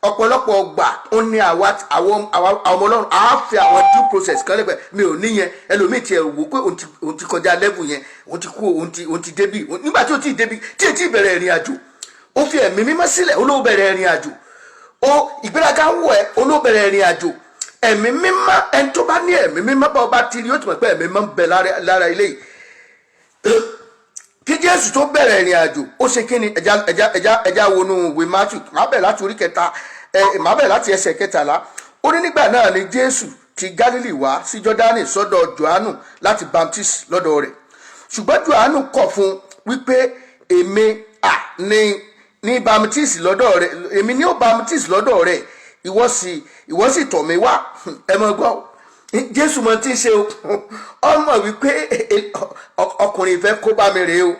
Ọ̀pọ̀lọpọ̀ ọgbà ó ní àwa àwọn ọmọ Ọlọ́run á fi àwọn due process kan lẹ́gbẹ̀ẹ́. Mi ò níyẹn. Ẹlòmíì tiẹ̀ wò pé òun ti kọjá level yẹn, òun ti kú, òun ti débi nígbà tí ó ti débi tí ètí ìbẹ̀rẹ̀ ìrìn àjò. Ó fi ẹ̀mí mímọ́ sílẹ̀, ó ló bẹ̀rẹ̀ ìrìn àjò. Ó ìgbéraga ń wọ̀ ẹ́, ó ló bẹ̀rẹ̀ ìrìn àjò. Ẹ̀mí mímọ́, ẹni tó bá ní ẹ̀mí mímọ́, bá ọba tiri, ó ti mọ̀ pé ẹ̀mí mímọ́ ń bẹ lára ilé yìí. Kí Jésù tó bẹ̀rẹ̀ ìrìn àjò, ó ṣe kí ni? Ẹja wọnú ìwé Matthew. Màá bẹ̀rẹ̀ láti orí kẹta, ẹ màá bẹ̀rẹ̀ láti ẹsẹ̀ 13. Ó ní, nígbà náà ni Jésù ti Gálílì wá sí Jọ́dánì sọ́dọ̀ Jòhánù láti baptist lọ́dọ̀ rẹ̀. Ṣùgbọ́n Jòhánù kọ̀ fún wípé, èmi à ní baptist lọ́dọ̀ rẹ̀, èmi ní ó baptist lọ́dọ̀ rẹ̀, ìwọ sì tọ̀ mí wá? Ẹ mọ̀ gbọ́, Jésù mọ tí ń ṣe o. Ọmọ wípé ọkùnrin ìfẹ́ kó bá mi rèé o.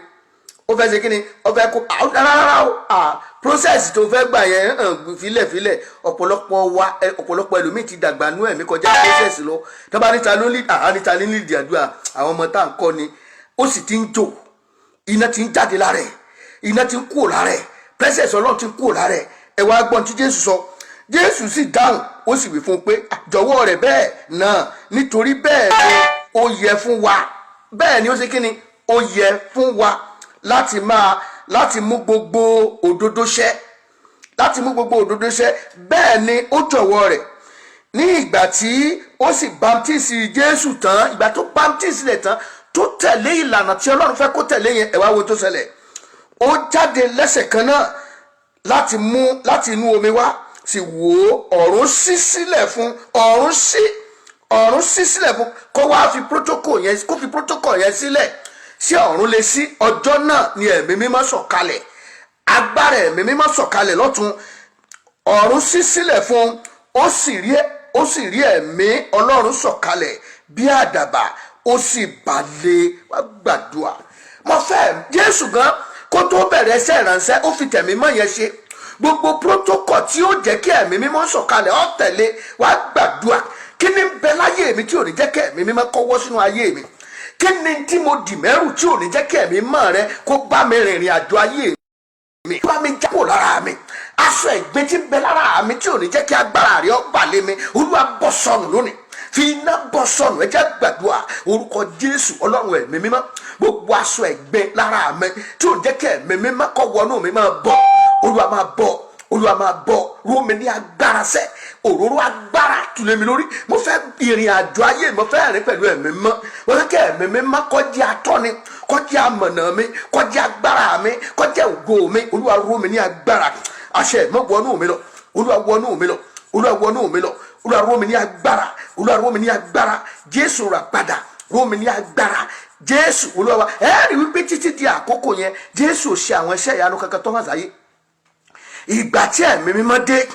Ó fẹ́ ṣe kí ni? Ó fẹ́ kó rárá o. Process tó fẹ́ gbà yẹn hàn filẹ̀ filẹ̀. Ọ̀pọ̀lọpọ̀ wa, ọ̀pọ̀lọpọ̀ ẹlòmíì ti dàgbà nú ẹ̀mí kọjá process lọ. Tó bá níta ló lead, níta ní lead àdúrà, àwọn ọmọ tá à ń kọ́ ni. Ó sì ti ń jò, iná ti ń jáde lára ẹ̀, iná ti ń kúrò lára ẹ̀, presence Ọlọ́run ti ń kúrò lára ẹ̀. Ẹ wá gbọ́n tí Jésù sọ. Jésù sì dáhùn, ó sì wí fún un pé, jọ̀wọ́ rẹ̀ bẹ́ẹ̀ náà, nítorí bẹ́ẹ̀ ni ó yẹ fún wa, bẹ́ẹ̀ ni ó ṣe kí ni, ó yẹ fún wa láti mú gbogbo òdodo ṣẹ, láti mú gbogbo òdodo ṣẹ. Bẹ́ẹ̀ ni ó jọ̀wọ́ rẹ̀. Ní ìgbà tí ó sì baptisi Jésù tán, ìgbà tó baptisi rẹ̀ tán, tó tẹ̀lé ìlànà tí Ọlọ́run fẹ́ kó tẹ̀lé yẹn, ẹ wá wo tó ṣẹlẹ̀. Ó jáde lẹ́sẹ̀ kan náà láti inú omi wá, sì wò ó, ọ̀run ṣí sílẹ̀ fún, ọ̀run ṣí sílẹ̀ fún. Kó wá fi protocol yẹn, kó fi protocol yẹn sílẹ̀ sí, ọ̀run lè sí. Ọjọ́ náà ni ẹ̀mí mímọ́ sọ̀kalẹ̀, agbára ẹ̀mí mímọ́ sọ̀kalẹ̀ lọ́tún. Ọ̀run ṣí sílẹ̀ fún, ó sì rí ẹ̀mí Ọlọ́run sọ̀kalẹ̀ bí àdàbà, ó sì balẹ̀. Wá gbàdúrà. Mo fẹ́ Jésù gan, kó tó bẹ̀rẹ̀ iṣẹ́ ìránṣẹ́, ó fi tẹ̀mí mọ́ yẹn ṣe gbogbo protocol tí ó jẹ́ kí ẹ̀mí mímọ́ sọ̀kalẹ̀, ó tẹ̀lé. Wá gbàdúrà. Kí ni ń bẹ láyé mi tí ò ní jẹ́ kí ẹ̀mí mímọ́ kọ́wọ́ sínú ayé mi? Kí ni tí mo dì mẹ́rù tí ò ní jẹ́ kí ẹ̀mí mọ́ rẹ kó bá mi rìnrìn àjò ayé mi, bá mi jápò lára mi? Aṣọ ẹ̀gbin tí ń bẹ lára mi tí ò ní jẹ́ kí agbára rẹ ó bà lé mi, Olúwa, bọ́ sọnù lónìí, fi iná bọ́ sọnù. Ẹ jẹ́ gbàdúrà. Orúkọ Jésù. Ọlọ́run ẹ̀mí mímọ́, gbogbo aṣọ ẹ̀gbin lára mi tí ò ní jẹ́ kí ẹ̀mí mímọ́ kó wọnú mi, máa bọ́. Olúwa, máa bọ́. Olúwa, máa bọ́. Ró mi ní agbára sẹ́, òróró agbára tulẹ̀ mi lórí. Mo fẹ́ ìrìn àjò ayé, mo fẹ́ rìn pẹ̀lú ẹ̀mí mímọ́. Mo fẹ́ kí ẹ̀mí mímọ́ kó jẹ́ atọ́ni, kó jẹ́ amọ̀nà mi, kó jẹ́ agbára mi, kó jẹ́ ògo mi. Olúwa, ró mi ní agbára. Àṣẹ ẹ̀mọ́ wọnú mi lọ. Olúwa, wọnú mi lọ. Olúwa, wọnú mi lọ. Olúwa, ró mi ní agbára. Olúwa, ró mi ní agbára. Jésù rà padà, ró mi ní agbára. Jésù Olúwa wa. Ẹ rí wípé títí di àkókò yẹn, Jésù ò ṣe àwọn iṣẹ́ ìyanu kankan tó hàn sáyé. Ìgbà tí ẹ̀mí mímọ́ dé,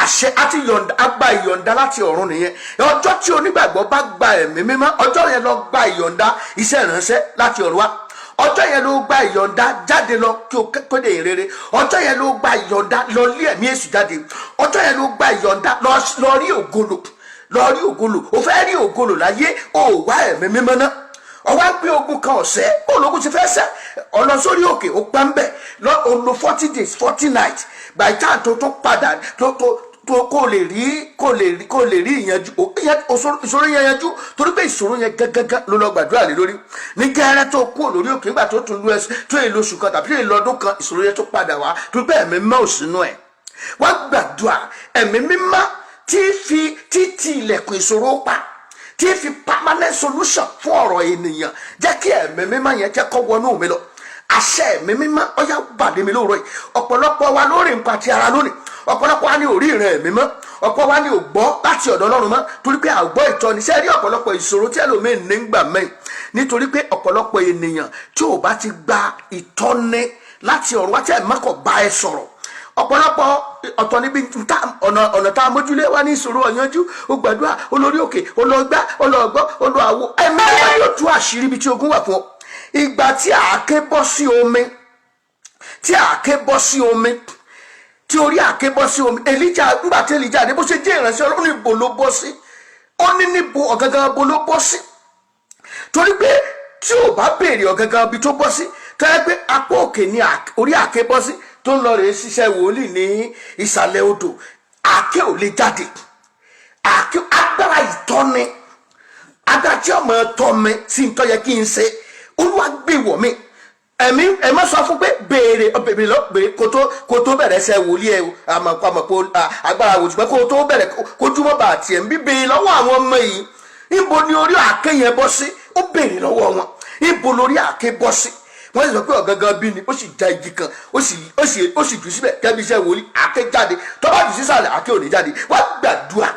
àṣẹ àti yọ̀ǹda, agba ìyọ̀ǹda láti ọ̀run nìyẹn. Ọjọ́ tí onígbàgbọ́ bá gba ẹ̀mí mímọ́, ọjọ́ yẹn lọ gba ìyọ̀ǹda iṣẹ́ ìránṣẹ́ láti ọ̀run wá. Ọjọ́ yẹn ló gba ìyọ̀ǹda jáde lọ kí o kéde ìrere. Ọjọ́ yẹn ló gba ìyọ̀ǹda lọ lé ẹ̀mí èṣù jáde. Ọjọ́ yẹn ló gba ìyọ̀ǹda lọ rí ògolo, lọ rí ògolo. O fẹ́ rí ògolo láyé, o wá ẹ̀mí mímọ́ náà. Ọwọ́ gbé ogun kan ọ̀sẹ́, ológun ti fẹ́ sẹ́ ọ̀nà sórí òkè, ó pẹ́ ń bẹ̀ lọ, o lo 40 days 40 nights. By the time tó padà tó kó lè rí ìyanjú ìṣòro yẹn yanjú, torí pé ìṣòro yẹn gángan ló lọ gbàdúrà lé lórí. Ní gẹ́rẹ́ tó kú lórí òkè, nígbà tó tún lu ẹsẹ̀ tó yẹ lóṣù kan tàbí èlò ọdún kan, ìṣòro yẹn tó padà wá, torí pé ẹ̀mí mímọ́ ò sínú ẹ̀. Wá gbàdúrà. Ẹ̀mí mímọ́ tí fi títí ilẹ̀kùn ìṣòro pa, tí fi permanent solution fún ọ̀rọ̀ ènìyàn, jẹ́ kí ẹ̀mí mímọ́ yẹn jẹ́ kó wọnú mi lọ. Àṣẹ ẹ̀mí mímọ́, ọ̀yá bàdé mi lóòrọ̀ yìí. Ọ̀pọ̀lọpọ̀ wa lórí nǹkan àti ara lónìí, ọ̀pọ̀lọpọ̀ wa ní orí ìrìn ẹ̀mí mọ́, ọ̀pọ̀ wa ní ò gbọ́ láti ọ̀dọ̀ Ọlọ́run mọ́, torí pé àgbọ́ ìtọ́ni. Ṣé rí ọ̀pọ̀lọpọ̀ ìṣòro tí ẹlòmíín ní gbà mẹ́yìn? Nítorí pé ọ̀pọ̀lọpọ̀ ènìyàn tí ò bá ti gba ìtọ́ni láti ọ̀run wá, tí ẹ̀mí kò bá ẹ sọ̀rọ̀, ọ̀pọ̀lọpọ̀ ọ̀tọ̀ níbi ọ̀nà tá a mójúlé wa ní ìṣòro ọ̀yanjú. Ó gbàdúrà olórí òkè, olọ́gbá, olọ́gbọ́, olọ́àwọ̀. Ẹ̀mí wa yóò tú àṣírí ibi tí ogun wà fún ọ. Ìgbà tí àáké bọ́ sí omi, tí àáké bọ́ sí omi, tí orí àáké bọ́ sí omi, Èlíjà, nígbà tí Èlíjà dé, bó ṣe jẹ́ ìránṣẹ́ Ọlọ́run, níbo ló bọ́ sí? Ó ní níbo ọ̀gángan bo ló bọ́ sí? Torí pé tí ò bá béèrè ọ̀gángan ibi tó bọ́ sí, tó yẹ pé apá òkè ni orí àáké bọ́ sí, tó tó ń lọ rèé ṣiṣẹ́ wòlíì ní ìsàlẹ̀ odò, àáké ò lè jáde. Àáké, agbára ìtọ́ni, agbára tí ọmọ tọ́ mi sí ń tọ́ yẹ kí n ṣe, Olúwa gbé wọ̀ mí. Ẹ̀mí ẹ̀ má sọ fún pé béèrè, béèrè lọ, béèrè kó tó bẹ̀rẹ̀ ṣe wòlíì ẹ̀ o. Àmọ́ pé agbára wò, ṣùgbọ́n kó tó bẹ̀rẹ̀, kójúmọ́ bá tiẹ̀ ń bí, béèrè lọ́wọ́ àwọn ọmọ yìí, níbo ni orí àáké yẹn bọ́ sí? Ó béèrè lọ́wọ́ wọn, níbo lórí àáké bọ́ sí? Wọ́n sì sọ pé ọ̀gángan bí ni. Ó sì já igi kan, ó sì jù síbẹ̀ kẹ́bí iṣẹ́ wòlíì, àáké jáde. Tó bá jù sísàlẹ̀, àáké ò ní jáde. Wọ́n gbàdúrà,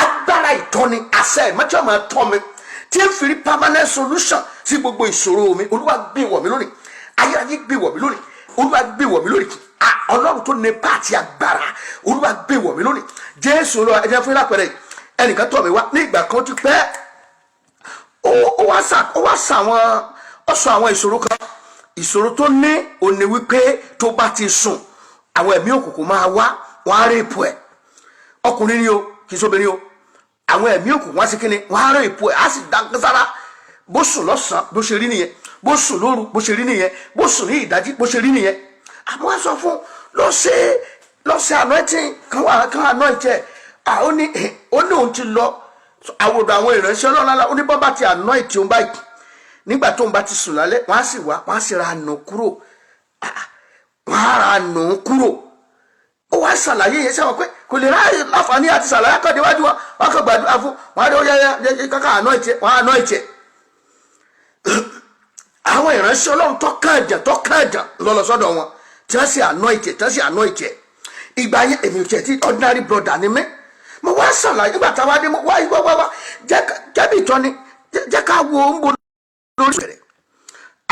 agbára ìtọ́ni, àṣẹ ìmọ̀tí ọmọ tọ́ mi tí ń fi rí permanent solution sí gbogbo ìṣòro mi, Olúwa gbé wọ̀ mí lónìí. Ayérayé, gbé wọ̀ mí lónìí. Olúwa, gbé wọ̀ mí lónìí. Ọlọ́run tó ní pàtì agbára, Olúwa, gbé wọ̀ mí lónìí. Jésù Olúwa. Ẹ jẹ́ fún yín lápẹẹrẹ. Ẹnìkan tọ̀ mí wá ní ìgbà kan ti pẹ́. Ó wá sà àwọn, ó sọ àwọn ìṣòro kan. Ìṣòro tó ní òní wípé tó bá ti sùn, àwọn ẹ̀mí òkùnkùn máa wá, wọ́n á rape ẹ̀. Ọkùnrin ni o, kì í sóbìnrin o. Àwọn ẹ̀mí òkùnkùn wá sí kíni, wọ́n á rape ẹ̀, á sì dá sára. Bó sùn lọ́sàn-án, bó ṣe rí nìyẹn. Bó sùn lóru, bó ṣe rí nìyẹn. Bó sùn ní ìdájí, bó ṣe rí nìyẹn. Àmọ́ wá sọ fún, lọ ṣe anointing kan, wà kan anoint ẹ̀. Ó ní òun ti lọ àwòdò àwọn ìránṣẹ́ Ọlọ́run lálá. Ó ní bọ́n bá ti anoint òun báyìí, nígbà tóun bá ti sùn lálẹ́, wọ́n á sì wá, wọ́n á sì ra nù kúrò, wọ́n á ra nù kúrò. Ó wá ṣàlàyé yẹn sẹ́wọ̀n pé kò lè ráàyè láǹfààní àti ṣàlàyé akọ́dé wájú wọn. Wọn kò gbàdúrà fún wọn á dé, ó yẹ yẹ káká anoint ẹ̀, wọ́n á anoint ẹ̀. Àwọn ìránṣẹ́ Ọlọ́run tó kàn jà lọ́lọ́ sọ́dọ̀ wọn, tí wọ́n sì anoint ẹ̀, tí wọ́n sì anoint ẹ̀. Ìgbà yẹn, èmi ò tiẹ̀ tí, ordinary brother ni mí. Mo wá ṣàlàyé nígbà táwa dé, mo wá wá wá wá jẹ́ bí ìtọ́ni, jẹ́ ká wo ń bo lórí rẹ̀.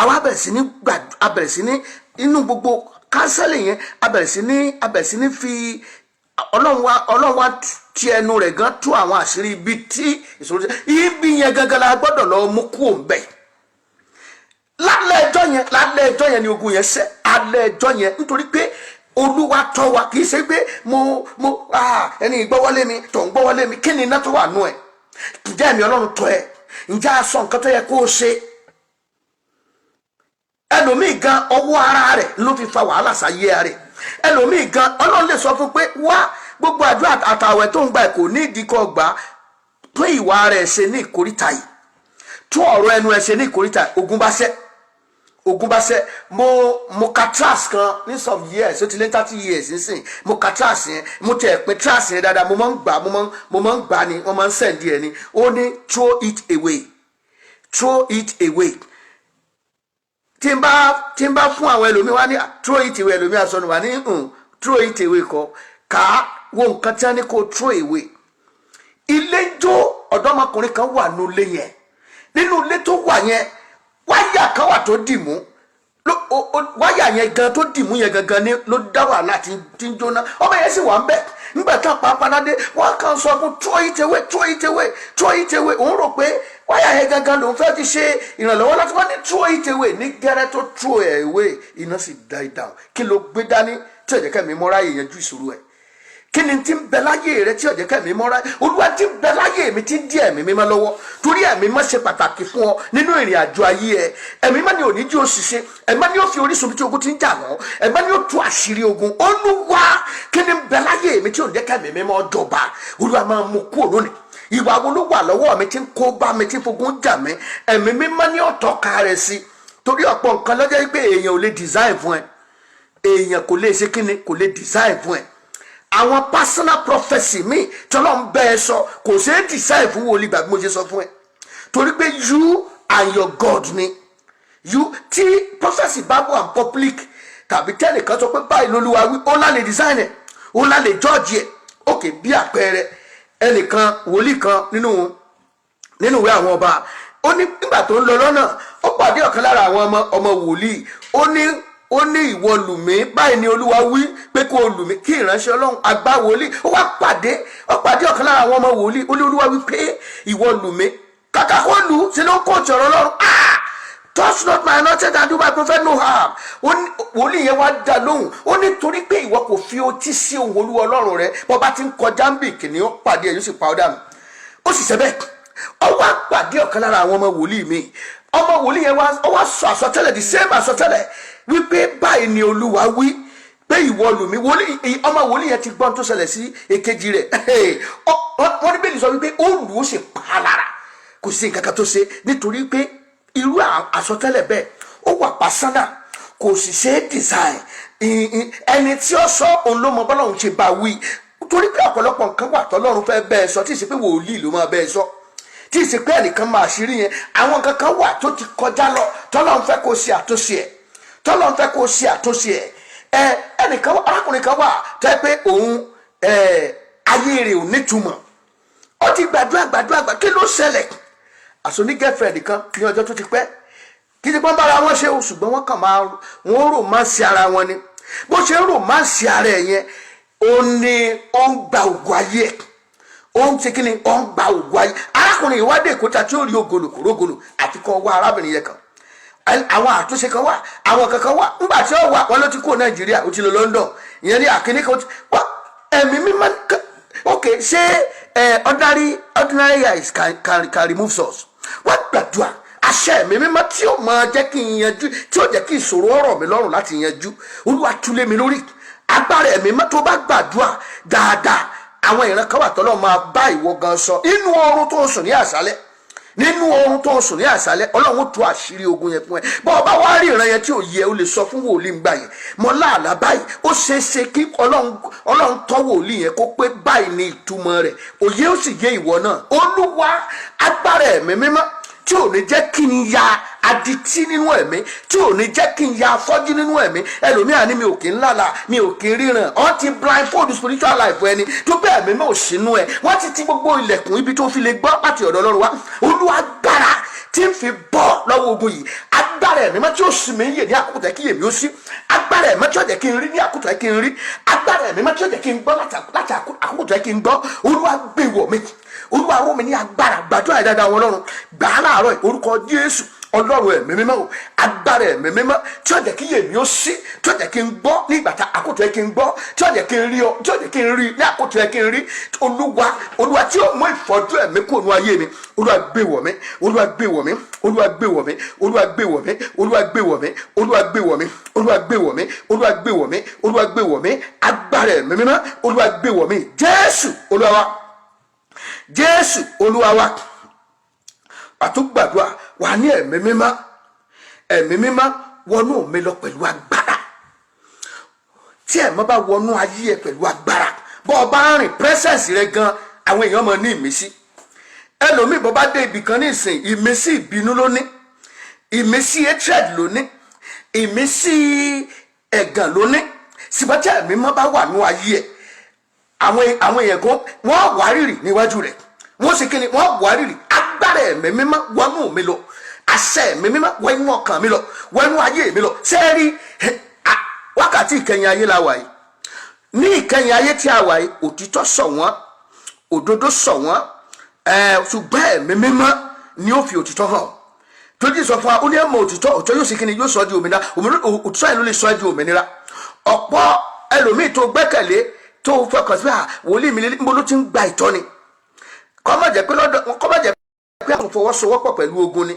Àwa bẹ̀rẹ̀ sí ní gbà, a bẹ̀rẹ̀ sí ní inú gbogbo counselling yẹn, a bẹ̀rẹ̀ sí ní fi Ọlọ́run wa ti ẹnu rẹ̀ gan tú àwọn àṣírí ibi tí ìṣòro ibi yẹn gangan la gbọ́dọ̀ lọ mú kú òun bẹ̀. Lálẹ́ ẹjọ́ yẹn ni ogun yẹn ṣẹ́, alẹ́ ẹjọ́ yẹn, nítorí pé Olúwa tọ́ wa. Kì í ṣe pé mo ẹni gbọ́wọ́lé mi tó ń gbọ́wọ́lé mi. Kí ni iná tó wà nù ẹ̀? Ǹjẹ́ ẹ̀mí Ọlọ́run tọ́ ẹ? Ǹjẹ́ a sọ nǹkan tó yẹ kó o ṣe? Ẹlòmíì gan, ọwọ́ ara rẹ̀ ló fi fa wàhálà sáyé rẹ̀. Ẹlòmíì gan, Ọlọ́run lè sọ fún pé wá, gbogbo àdúrà àtàwẹ̀ tó ń gbà kò ní ìdíkọ̀ gbà tó, ìwà rẹ̀ ṣe ní ìkórìtà yìí, tó ọ̀rọ̀ ẹnu ẹ̀ ṣe ní ìkórìtà yìí. Ogun bá ṣẹ́, ogun bá ṣẹ́. Mo ka tract kan ní some years, ó ti lé 30 years nísìn. Mo ka tract yẹn, mo tẹ̀ pé tract yẹn dáadáa. Mo máa ń gbà, mo máa ń gbà ni, wọ́n máa ń send ẹ̀ ni. Ó ní, "Throw it away, throw it away." Tí n bá fún àwọn ẹlòmíì wá ní "Throw it away", ẹlòmíì àsọnù wà ní "Throw it away" kọ ká wo nǹkan tí wọ́n ní kó throw away. Ilé jó, ọ̀dọ́mọkùnrin kan wà nínú ilé yẹn. Nínú ilé tó wà yẹn, wáyà kan wà tó dì mú. Wáyà yẹn gan tó dì mú yẹn gangan ni ló dá wàhálà tí ń jóná. Ọmọ yẹn sì wà ń bẹ̀. Nígbà tá a pa panadé, wọ́n kàn sọ fún, "Throw it away, throw it away, throw it away." Òun rò pé wáyà yẹn gangan lòun fẹ́ fi ṣe ìrànlọ́wọ́ láti wọ́n ní "Throw it away". Ní gẹ́rẹ́ tó throw it away, iná sì die down. Kí ló gbé dání tí ó jẹ́ kẹ́mi mọ́ra yẹn ju ìṣòro ẹ̀? Kí ni tí ń bẹ láyé rẹ tí ó jẹ́ kẹ́mi mọ́ra? Olúwa tí ń bẹ láyé mi tí ń dí ẹ̀mí mímọ́ lọ́wọ́, torí ẹ̀mí mọ́ ṣe pàtàkì fún ọ nínú ìrìn àjò ayé ẹ. Ẹ̀mí mọ́ ni ò ní jí òṣìṣẹ́, ẹ̀mí mọ́ ni ó fi orísun bí tí ogun ti ń jà wọ́n, ẹ̀mí mọ́ ni ó tú àṣírí ogun. Olúwa, kí ni ń bẹ láyé mi tí ò ní jẹ́ kẹ́mi mímọ́ jọba? Olúwa, máa mú kúrò lónìí. Ìwà wo ló wà lọ́wọ́ mi tí ń kó bá mi, tí ń fogun jà mí? Ẹ̀mí mímọ́ ní ọ̀tọ̀ rẹ̀ sí, torí ọ̀pọ̀ nǹkan lọ́jọ́ pé èèyàn ò lè design fún ẹ. Èèyàn kò lè ṣe kíni, kò lè design fún ẹ. Àwọn personal prophecy mi tí Ọlọ́run bẹ́ẹ̀ sọ, kò ṣeé design fún wòlíì. Gbàgbé mo ṣe sọ fún ẹ, torí pé you and your God ni. You tí prophecy bá wà public, tàbí tẹ́nìkan sọ pé báyìí lolúwa wí, ó lá lè design ẹ̀, ó lá lè judge ẹ̀. Ok, bí àpẹẹrẹ, ẹnìkan, wòlíì kan nínú ìwé àwọn ọba, ó ní nígbà tó ń lọ lọ́nà, ó pàdé ọ̀kan lára àwọn ọmọ wòlíì. Ó ní, "Ìwọ lù mí. Báyìí ni Olúwa wí pé kó o lù mí." Kí ìránṣẹ́ Ọlọ́run àgbà wòlíì ó wá pàdé, ó pàdé ọ̀kan lára àwọn ọmọ wòlíì. Ó ní, "Olúwa wí pé ìwọ lù mí." Kàkà kó lù ú, ṣe ló ń kóòtù ọ̀rọ̀ Ọlọ́run. "Ah, touch not my anointed and do my prophet no harm." Ó ní wòlíì yẹn wá dá lóhùn. Ó ní, "Torí pé ìwọ kò fi otí sí ohùn Olúwa Ọlọ́run rẹ, bọ́ bá ti ń kọjá ń bì, kìnìún pàdé ẹ̀, yóò sì pa ọ́ dànù." Ó sì ṣe bẹ́ẹ̀. Ó wá pàdé ọ̀kan lára àwọn ọmọ wòlíì mi. Ọmọ wòlíì yẹn wá, ó wá sọ àsọtẹ́lẹ̀, the same àsọtẹ́lẹ̀, wípé báyìí ni Olúwa wí. Pé ìwọ lù mí. Wòlíì, ọmọ wòlíì yẹn ti gbọ́n tó ṣẹlẹ̀ sí èkejì rẹ̀. Wọ́n ní bẹ́ẹ̀ ni sọ wípé ó lù ú, sì pa á lára, kò sí nǹkan kan tó ṣe, nítorí pé irú àsọtẹ́lẹ̀ bẹ́ẹ̀, ó wà personal, kò sì ṣe é design. Ẹni tí ó sọ, òun ló mọ bọ́lọ́run ṣe bá wí, torí pé ọ̀pọ̀lọpọ̀ nǹkan wà tọ́lọ́run fẹ́ bẹ́ẹ̀ sọ, tí ì ṣe pé wòlíì ló máa bẹ́ẹ̀ sọ, tí ì ṣe pé ẹnìkan máa ṣírí yẹn. Àwọn nǹkan kan wà tó ti kọjá lọ, tọ́lọ́run fẹ́ kó ṣe àtúnṣe ẹ̀, tọ́lọ́run fẹ́ kó ṣe àtúnṣe ẹ̀. Ẹ ẹnìkan, arákùnrin kan wà tó yẹ pé òun ayé rẹ̀ ò nítumọ̀. Ó ti gbàdúrà, gbàdúrà, gbà. Kí ló ṣẹlẹ̀? Àṣọ ní girlfriend kan ní ọjọ́ tó ti pẹ́. Kí ti pọ́n bára wọn ṣe o, ṣùgbọ́n wọ́n kàn máa wọ́n romance ara wọn ni. Bó ṣe ń romance ara ẹ̀ yẹn, ó ní ó ń gba ògùn ayé ẹ̀. Ó ń ṣe kí ni? Ó ń gba ògùn ayé arákùnrin. Ìwádìí èkóta tí ó rí ògolo kò rógolo, àti kọ́ wá arábìnrin yẹn kan. Àwọn àtúnṣe kan wà, àwọn kankan wà. Nígbà tí ó wà, wọn ló ti kúrò Nàìjíríà, ó ti lọ London. Ìyẹn ní àkíní kan wá ẹ̀mí mímọ́. Ok, ṣé ordinary eyes can remove source? Wọ́n gbàdúrà, àṣẹ ẹ̀mí mímọ́ tí ó máa jẹ́ kí n yanjú, tí ó jẹ́ kí ìṣòro ọ̀rọ̀ mi lọ́rùn láti yanjú, Olúwa túlé mi lórí. Agbára ẹ̀mí mímọ́, tó bá gbàdúrà dáadáa, àwọn ìran kan wà tọ́lọ́ máa bá ìwọ gan sọ inú oorun tó ń sùn ní àṣálẹ́. Nínú oorun tó ń sùn ní àṣálẹ́, Ọlọ́run ó tú àṣírí ogun yẹn fún ẹ. Bọ́ ọ bá wá rí ìran yẹn tí ò yẹ, o lè sọ fún wòlíì ń gbà yẹn, mọ láàlá báyìí. Ó ṣeé ṣe kí Ọlọ́run tọ́ wòlíì yẹn kó pé báyìí ní ìtumọ̀ rẹ̀, òye ó sì yé ìwọ náà. Olúwa, agbára ẹ̀mí mímọ́ tí ò ní jẹ́ kí n ya adití nínú ẹ̀mí, tí ò ní jẹ́ kí n ya afọ́jú nínú ẹ̀mí. Ẹlòmíà ní mi ò kí ń lálàá, mi ò kí ń ríran. Wọ́n ti blindfold spiritual life ẹni tó bẹ́ẹ̀, ẹ̀mí mọ́ ò sínú ẹ̀. Wọ́n ti ti gbogbo ilẹ̀kùn ibi tó fi lè gbọ́ láti ọ̀dọ̀ Ọlọ́run wá. Olúwa, agbára tí ń fi bọ́ lọ́wọ́ ogun yìí, agbára ẹ̀mí mọ́ tí ó sì mí yè ní àkókò tẹ́ kí èmi ó sí, agbára ẹ̀mí tí ó jẹ́ kí n rí ní àkókò tẹ́ kí n rí, agbára ẹ̀mí mọ́ tí ó jẹ́ kí n gbọ́ láti àkókò tẹ́ kí n gbọ́, Olúwa gbé wọ̀ mí. Olúwa rọ̀ mí ní agbára. Gbàdúrà dáadáa wọn Ọlọ́run, gbà á láàárọ̀ yìí. Orúkọ Jésù, Ọlọ́run ẹ̀mí mímọ́ o, agbára ẹ̀mí mímọ́ tí ó jẹ́ kí èmi ó sí, tí ó jẹ́ kí n gbọ́ ní ìgbà tá àkókò yẹ kí n gbọ́, tí ó jẹ́ kí n rí ọ, tí ó jẹ́ kí n rí ní àkókò yẹ kí n rí, Olúwa, Olúwa, tí ó mú ìfọ́jú ẹ̀mí kúrò ní ayé mi, Olúwa gbé wọ̀ mí. Olúwa gbé wọ̀ mí. Olúwa gbé wọ̀ mí. Olúwa gbé wọ̀ mí. Olúwa gbé wọ̀ mí. Olúwa gbé wọ̀ mí. Olúwa gbé wọ̀ mí. Olúwa gbé wọ̀ mí. Olúwa gbé wọ̀ mí. Agbára ẹ̀mí mímọ́, Olúwa gbé wọ̀ mí. Jésù Olúwa wa, Jésù Olúwa wa. Àtúgbàdúrà wà ní ẹ̀mí mímọ́, ẹ̀mí mímọ́, wọnú mi lọ pẹ̀lú agbára. Tí ẹ̀mí bá wọnú ayé ẹ pẹ̀lú agbára, bọ́ ọ bá ń rìn, presence rẹ gan, àwọn èèyàn máa ní ìmísí. Ẹlòmíì, bọ́ bá dé ibì kan ní ìsìn, ìmísí ìbínú ló ní, ìmísí hatred ló ní, ìmísí ẹ̀gàn ló ní. Ṣùgbọ́n tí ẹ̀mí mọ́ bá wà ní ayé ẹ̀, àwọn èèyàn kan, wọ́n wárìrì níwájú rẹ̀. Wọ́n sì kíni? Wọ́n wárìrì. Agbára ẹ̀mí mímọ́, wọnú mi lọ. Àṣẹ ẹ̀mí mímọ́, wọ inú ọkàn mi lọ, wọ inú ayé mi lọ. Sẹ́ẹ̀rí wákàtí ìkẹyìn ayé la wà yìí. Ní ìkẹyìn ayé tí a wà yìí, òtítọ́ sọ wọ́n, òdodo sọ wọ́n, ṣùgbọ́n ẹ̀mí mímọ́ ni ó fi òtítọ́ hàn. Tójú sọ fún wa, ó ní ẹ̀ mọ òtítọ́, òtítọ́ yóò sì kíni? Yóò sọ ọ́ di òmìnira. Òtítọ́ yẹn ló lè sọ ẹ́ di òmìnira. Ọ̀pọ̀ ẹlòmíì tó gbẹ́kẹ̀lé, tó fọkàn sí à wòlíì mi lélẹ́, níbo ló ti ń gba ìtọ́ni? Kọ́ má jẹ́ pé lọ́dọ̀, kọ́ má jẹ́ pé àwọn fọwọ́sowọ́pọ̀ pẹ̀lú ogun ni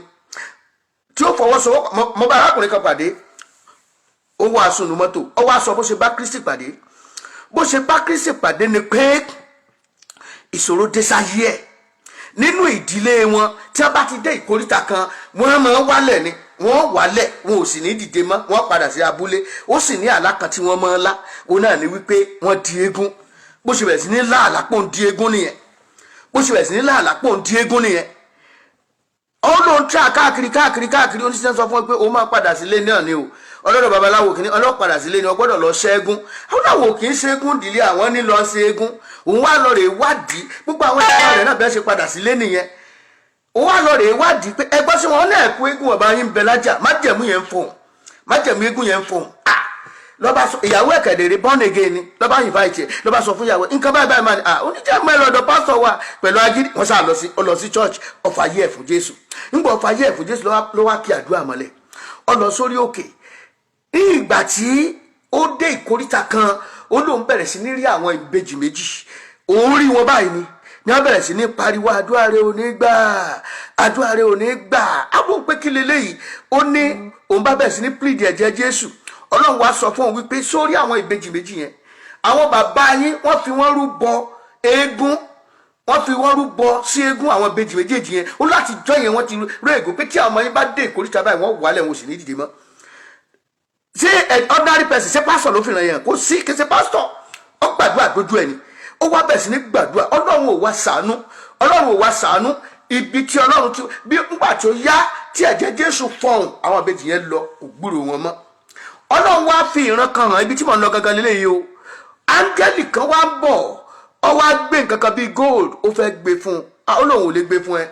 tí ó fọwọ́sowọ́pọ̀. Mo bá arákùnrin kan pàdé, ó wá sùn ní mọ́tò, ó wá sọ bó ṣe bá Kristi pàdé. Bó ṣe bá Kristi pàdé ni pé ìṣòro dé sáyé ẹ̀ nínú ìdílé wọn. Tí wọ́n bá ti dé ìkóríta kan, wọ́n máa ń wálẹ̀ ni, wọ́n wálẹ̀, wọn ò sì ní dìde mọ́, wọ́n padà sí abúlé. Ó sì ní àlá kan tí wọ́n máa ń lá, òun náà ni wípé wọ́n di eégún. Bó ṣe bẹ̀rẹ̀ sí ní lá àlá pò ń di eégún nìyẹn. Bó ṣe bẹ̀rẹ̀ sí ní lá àlá pò ń di eégún nìyẹn. Ó lóun tí a káàkiri, káàkiri, káàkiri. Oníṣẹ́ sọ fún ẹ pé ó máa padà sílé náà ni o. Ọlọ́dọ̀ babaláwo kìíní, ọlọ́padà sílé ni, ọ gbọ́dọ̀ lọ ṣẹ́gun. Àwọn kì í ṣẹ́gun ìdílé àwọn ní lọ ṣẹ́gun. Òun wá lọ rè wádìí gbogbo àwọn ẹ̀ka rẹ̀ náà, bẹ́ẹ̀ ṣe padà sílé nìyẹn. Òun wá lọ rè wádìí pé ẹgbọ́n sí wọn náà kú, eégún ọba yín ń bẹ lájà, májẹ̀mú yẹn ń fọhùn, májẹ̀mú eégún yẹn ń fọhùn. Ah, lọ́ba sọ ìyàwó ẹ̀kẹ́dẹ̀rẹ̀, born again ni, lọ́ba invite ẹ̀, lọ́ba sọ fún ìyàwó nǹkan báyìí báyìí máa ní, ah, oníjẹ́ mọ́ ẹ lọ́dọ̀ pásítọ̀ wa pẹ̀lú agídí. Wọ́n sá lọ sí, ó lọ sí church, ọ̀fà yẹ ẹ̀ fún Jésù. Ńgbà ọ̀fà yẹ ẹ̀ fún Jésù, ló wá kí àdúrà mọ́lẹ̀, ó lọ sórí òkè. Ní ìgbà tí ó dé ìkóríta kan, ó lóun bẹ̀rẹ̀ sí ní rí àwọn ìbejì méjì. Òun rí wọn báyìí ni wọ́n bẹ̀rẹ̀ sí ní pariwo, "Àdúrà rẹ ò ní gbà, àdúrà rẹ ò ní gbà." Àwọn pé kí leléyìí? Ó ní òun bá bẹ̀rẹ̀ sí ní plead ẹ̀jẹ̀ Jésù. Ọlọ́run wá sọ fún òun wípé sórí àwọn ìbejì méjì yẹn, àwọn bàbá yín, wọ́n fi wọ́n rúbọ eégún, wọ́n fi wọ́n rúbọ sí eégún. Àwọn ìbejì méjèèjì yẹn, ó láti jọ yẹn, wọ́n ti rú ègún pé tí àwọn ọmọ yín bá dé ìkóríta báyìí, wọ́n wálẹ̀, wọn ò sì ní dìde mọ́. Ṣé ordinary person, ṣé pastor ló fi ràn yẹn? Kò sí, kì í ṣe pastor. Ó gbàdúrà dójú ẹ ni. Ó wá bẹ̀rẹ̀ sí ní gbàdúrà, Ọlọ́run ò wá ṣàánú, Ọlọ́run ò wá ṣàánú. Ibi tí Ọlọ́run ti bí ńgbà tó yá tí ẹ̀jẹ̀ Jésù fọhùn, àwọn ìbejì yẹn lọ, kò gbúrò wọn mọ́. Ọlọ́run wá fi ìran kan hàn. Ibi tí mò ń lọ gangan lélẹ́yìí o. Áńgẹ́lì kan wá ń bọ̀, ó wá gbé nǹkan kan bíi gold, ó fẹ́ gbé fún un. Ó lóun ò lè gbé fún ẹ.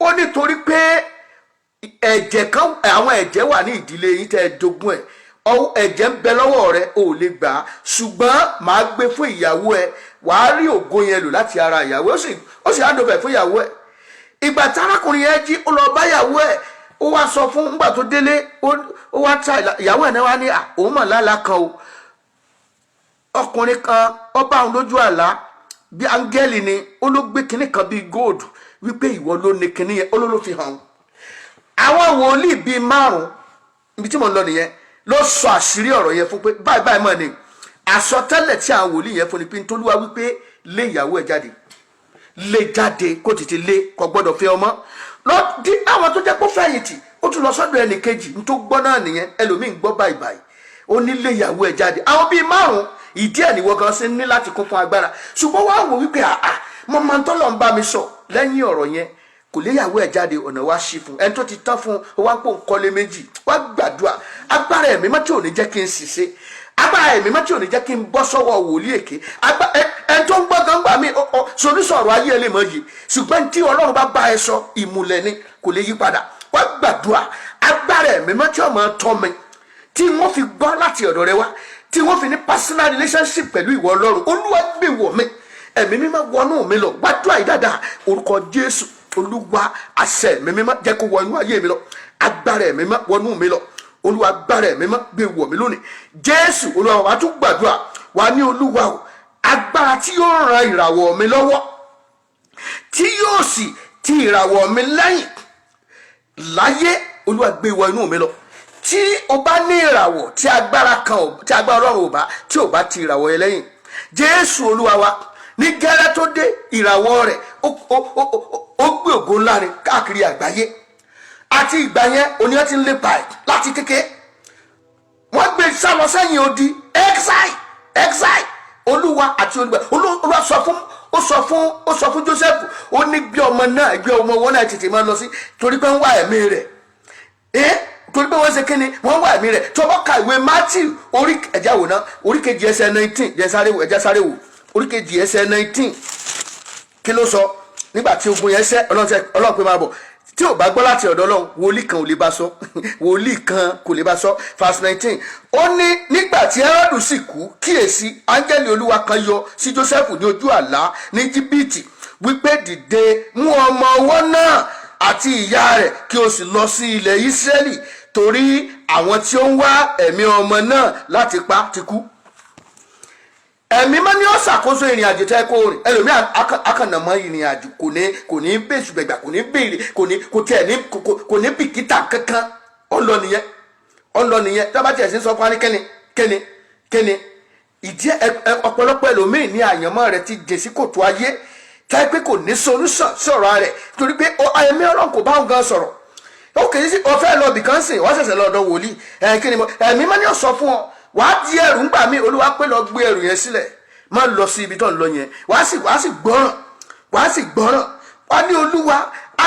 Ó nítorí pé ẹ̀jẹ̀ kan, àwọn ẹ̀jẹ̀ wà ní ìdílé yín tẹ́ ẹ jogún ẹ̀, ẹ̀jẹ̀ ń bẹ lọ́wọ́ rẹ, ò lè gbà á, ṣùgbọ́n màá gbé fún ìyàwó ẹ, wàá rí ògo yẹn lò láti ara ìyàwó ẹ. Ó sì hand over fún ìyàwó ẹ. Ìgbà tí arákùnrin yẹn jí, ó lọ bá ìyàwó ẹ, ó wá sọ fún. Ńgbà tó délé, ó wá ta ìyàwó ẹ̀ náà, wá ní òun mọ̀ lálàá kan o. Ọkùnrin kan, ó bá òun lójú àlá, bí áńgẹ́lì ni. Ó ló gbé kinní kan bíi gold, wípé ìwọ ló ní kinní yẹn. Ó ló fi hàn. Àwọn wòlíì bíi márùn, ibi tí mo ń lọ nìyẹn, ló sọ àṣírí ọ̀rọ̀ yẹn fún pé báyìí báyìí mọ̀ ni. Àsọtẹ́lẹ̀ tí àwọn wòlíì yẹn fún ni pé ntòlúwa wípé lé ìyàwó ẹ̀ jáde, lé jáde, kó tètè lé, kò gbọ́dọ̀ fẹ́ ọmọ lọ di. Àwọn tó jẹ́ kó fẹ̀yìntì, ó tún lọ sọ́dọ̀ ẹnì kejì, ní tó gbọ́ náà nìyẹn. Ẹlòmíì ń gbọ́ báyìí báyìí, ó ní lé ìyàwó ẹ̀ jáde. Àwọn bíi márùn. Ìdí ẹ̀ níwọ̀ gan ṣe ní láti kún fún agbára. Ṣùgbọ́n wàá wò wípé àà, mo máa ń tọ́lọ̀ ń bá mi sọ. Lẹ́yìn ọ̀rọ̀ yẹn, kò léyàwó ẹ̀ jáde, ọ̀nà wá ṣí fún ẹni tó ti tán fún un. Wá pò ń kọ́lé méjì. Wá gbàdúrà: agbára ẹ̀mí mọ́ tí ò ní jẹ́ kí n ṣìṣe, agbára ẹ̀mí mọ́ tí ò ní jẹ́ kí n bọ́ sọ́wọ́ wòlíì èké. Ẹni tó ń gbọ́ gan gbà mí solúsọ̀rọ̀ ayé ẹ lè mọ̀ yìí, ṣùgbọ́n tí Ọlọ́run bá bá ẹ sọ, ìmùlẹ̀ ni, kò lè yí padà. Wá gbàdúrà: agbára ẹ̀mí mọ́ tí ó máa tọ́ mi, tí wọ́n fi gbọ́ láti ọ̀dọ̀ rẹ wá, tí wọ́n fi ní personal relationship pẹ̀lú ìwọ Ọlọ́run, Olúwa, gbé wọ̀ mí. Ẹ̀mí mímọ́, wọnú mi lọ. Gbàdúrà yìí dáadáa. Orúkọ Jésù. Olúwa, àṣẹ ẹ̀mí mímọ́, jẹ́ kó wọ inú ayé mi lọ. Agbára ẹ̀mí mímọ́, wọnú mi lọ. Olúwa, agbára ẹ̀mí mímọ́, gbé wọ̀ mí lónìí. Jésù Olúwa. Wàá tún gbàdúrà, wà ní: Olúwa o, agbára tí yóò ran ìràwọ̀ mi lọ́wọ́, tí yóò sì ti ìràwọ̀ mi lẹ́yìn láyé, Olúwa, gbé wọ inú mi lọ. Tí o bá ní ìràwọ̀ tí agbára kan tí agbára Ọlọ́run ò bá tí ò bá ti ìràwọ̀ yẹn lẹ́yìn. Jésù Olúwa wa, ní gẹ́rẹ́ tó dé, ìràwọ̀ rẹ̀ ó gbé ògo ńlá ni káàkiri àgbáyé. Àti ìgbà yẹn, oníyẹn ti ń lépa ẹ̀ láti kékeré. Wọ́n gbé sálọ sẹ́yìn odi, exile, exile. Olúwa àti Olúwa, Olúwa sọ fún, ó sọ fún Joseph, ó ní gbé ọmọ náà, gbé ọmọ wọn náà, tètè máa lọ sí, torí pé ń wá ẹ̀mí rẹ̀ ẹ́, torí pé wọ́n ṣe kíni, wọ́n wá ẹ̀mí rẹ̀. Tó bá ka ìwé Matthew orí ẹ̀já wò ná, orí kejì, ẹsẹ̀ 19, jẹ́ sáré wò, ẹ̀já sáré wò, orí kejì, ẹsẹ̀ 19. Kí ló sọ nígbà tí ogun yẹn ṣẹ́? Ọlọ́run pé máa bọ̀. Tí ò bá gbọ́ láti ọ̀dọ̀ Ọlọ́run, wòlíì kan ò lè bá sọ, wòlíì kan kò lè bá sọ. Verse 19, ó ní nígbà tí Hẹ́rọ́dù sì kú, kíyèsí, áńgẹ́lì Olúwa kan yọ sí Jósẹ́fù ní ojú àlá ní Íjíbítì, wípé: "Dìde, mú ọmọ ọwọ́ náà àti ìyá rẹ̀, kí o sì lọ sí ilẹ̀ Ísírẹ́lì, torí àwọn tí ó ń wá ẹ̀mí ọmọ náà láti pa ti kú." Ẹ̀mí mọ́ ní ó ṣàkóso ìrìn àjò tẹ́ kó rìn. Ẹlòmíì akànnàmọ́ ìrìn àjò, kò ní bẹ́sù gbẹ̀gbà, kò ní béèrè, kò ní kò tiẹ̀ ní kò ní bìkítà kankan. Ó ń lọ nìyẹn, ó ń lọ nìyẹn. Tí wọ́n bá tiẹ̀ sí sọ fún wa ní kíni kíni kíni ìdí ọ̀pọ̀lọpọ̀ ẹlòmíì ní àyànmọ́ rẹ̀ ti jìn sí kòtò ayé, tẹ́ pé kò ní solution sọ̀rọ̀ rẹ̀, torí pé ẹ̀mí Ọlọ́run kò bá òun gan sọ̀rọ̀. Ó kì í sí o fẹ́ lọ bìkan sìn, wọ́n ṣẹ̀ṣẹ̀ lọ ọ̀dọ̀ wòlíì ẹ̀. Kí ni mo ẹ̀mí mọ́ ní ó sọ fún ọ? Wàá di ẹrù ńgbà mí. Olúwa pé lọ gbé ẹrù yẹn sílẹ̀, má lọ sí ibi tó ń lọ yẹn. Wàá sì gbọ́ràn, wàá sì gbọ́ràn. Wàá ní: Olúwa,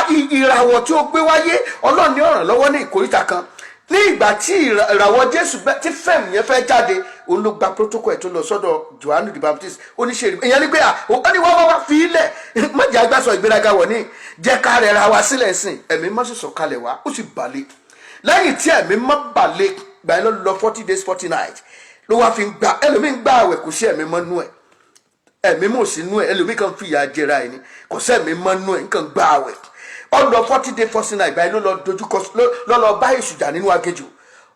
ìràwọ̀ tí ó gbé wáyé, Ọlọ́run ní ọ̀ràn lọ́wọ́ ní ìkóríta kan. Ní ìgbà tí ìràwọ̀ Jésù tí fẹ́ẹ̀mù yẹn fẹ́ jáde, òun ló gba protocol ẹ̀ tó lọ sọ́dọ̀ Johannu the Baptist. Ó ní ṣe ìyẹn ní pé à ó ní wọ́n wá wá fi ilẹ̀ mọ̀jẹ̀ agbásọ ìgbéraga wọ̀ ní jẹ́ ká rẹ̀ ra wa sílẹ̀ sìn. Ẹ̀mí mọ́ sì sọ̀kalẹ̀ wá, ó sì balẹ̀. Lẹ́yìn tí ẹ̀mí mọ́ balẹ̀, gbà yẹn ló lọ 40 days 40 nights, ló wá fi ń gba. Ẹlòmíì ń gbà àwẹ̀, kò sí ẹ̀mí mọ́ nú ẹ̀, ẹ̀mí mò sí nú ẹ̀. Ẹlòmíì kan fìyà jẹra ẹ̀ ni, kò sí ẹ̀mí mọ́ nú ẹ̀, nǹkan gbà àwẹ̀. Ó lọ 40 day 40 night. Gbà yẹn ló lọ dojúkọ, ló lọ bá èṣù jà nínú aginjù,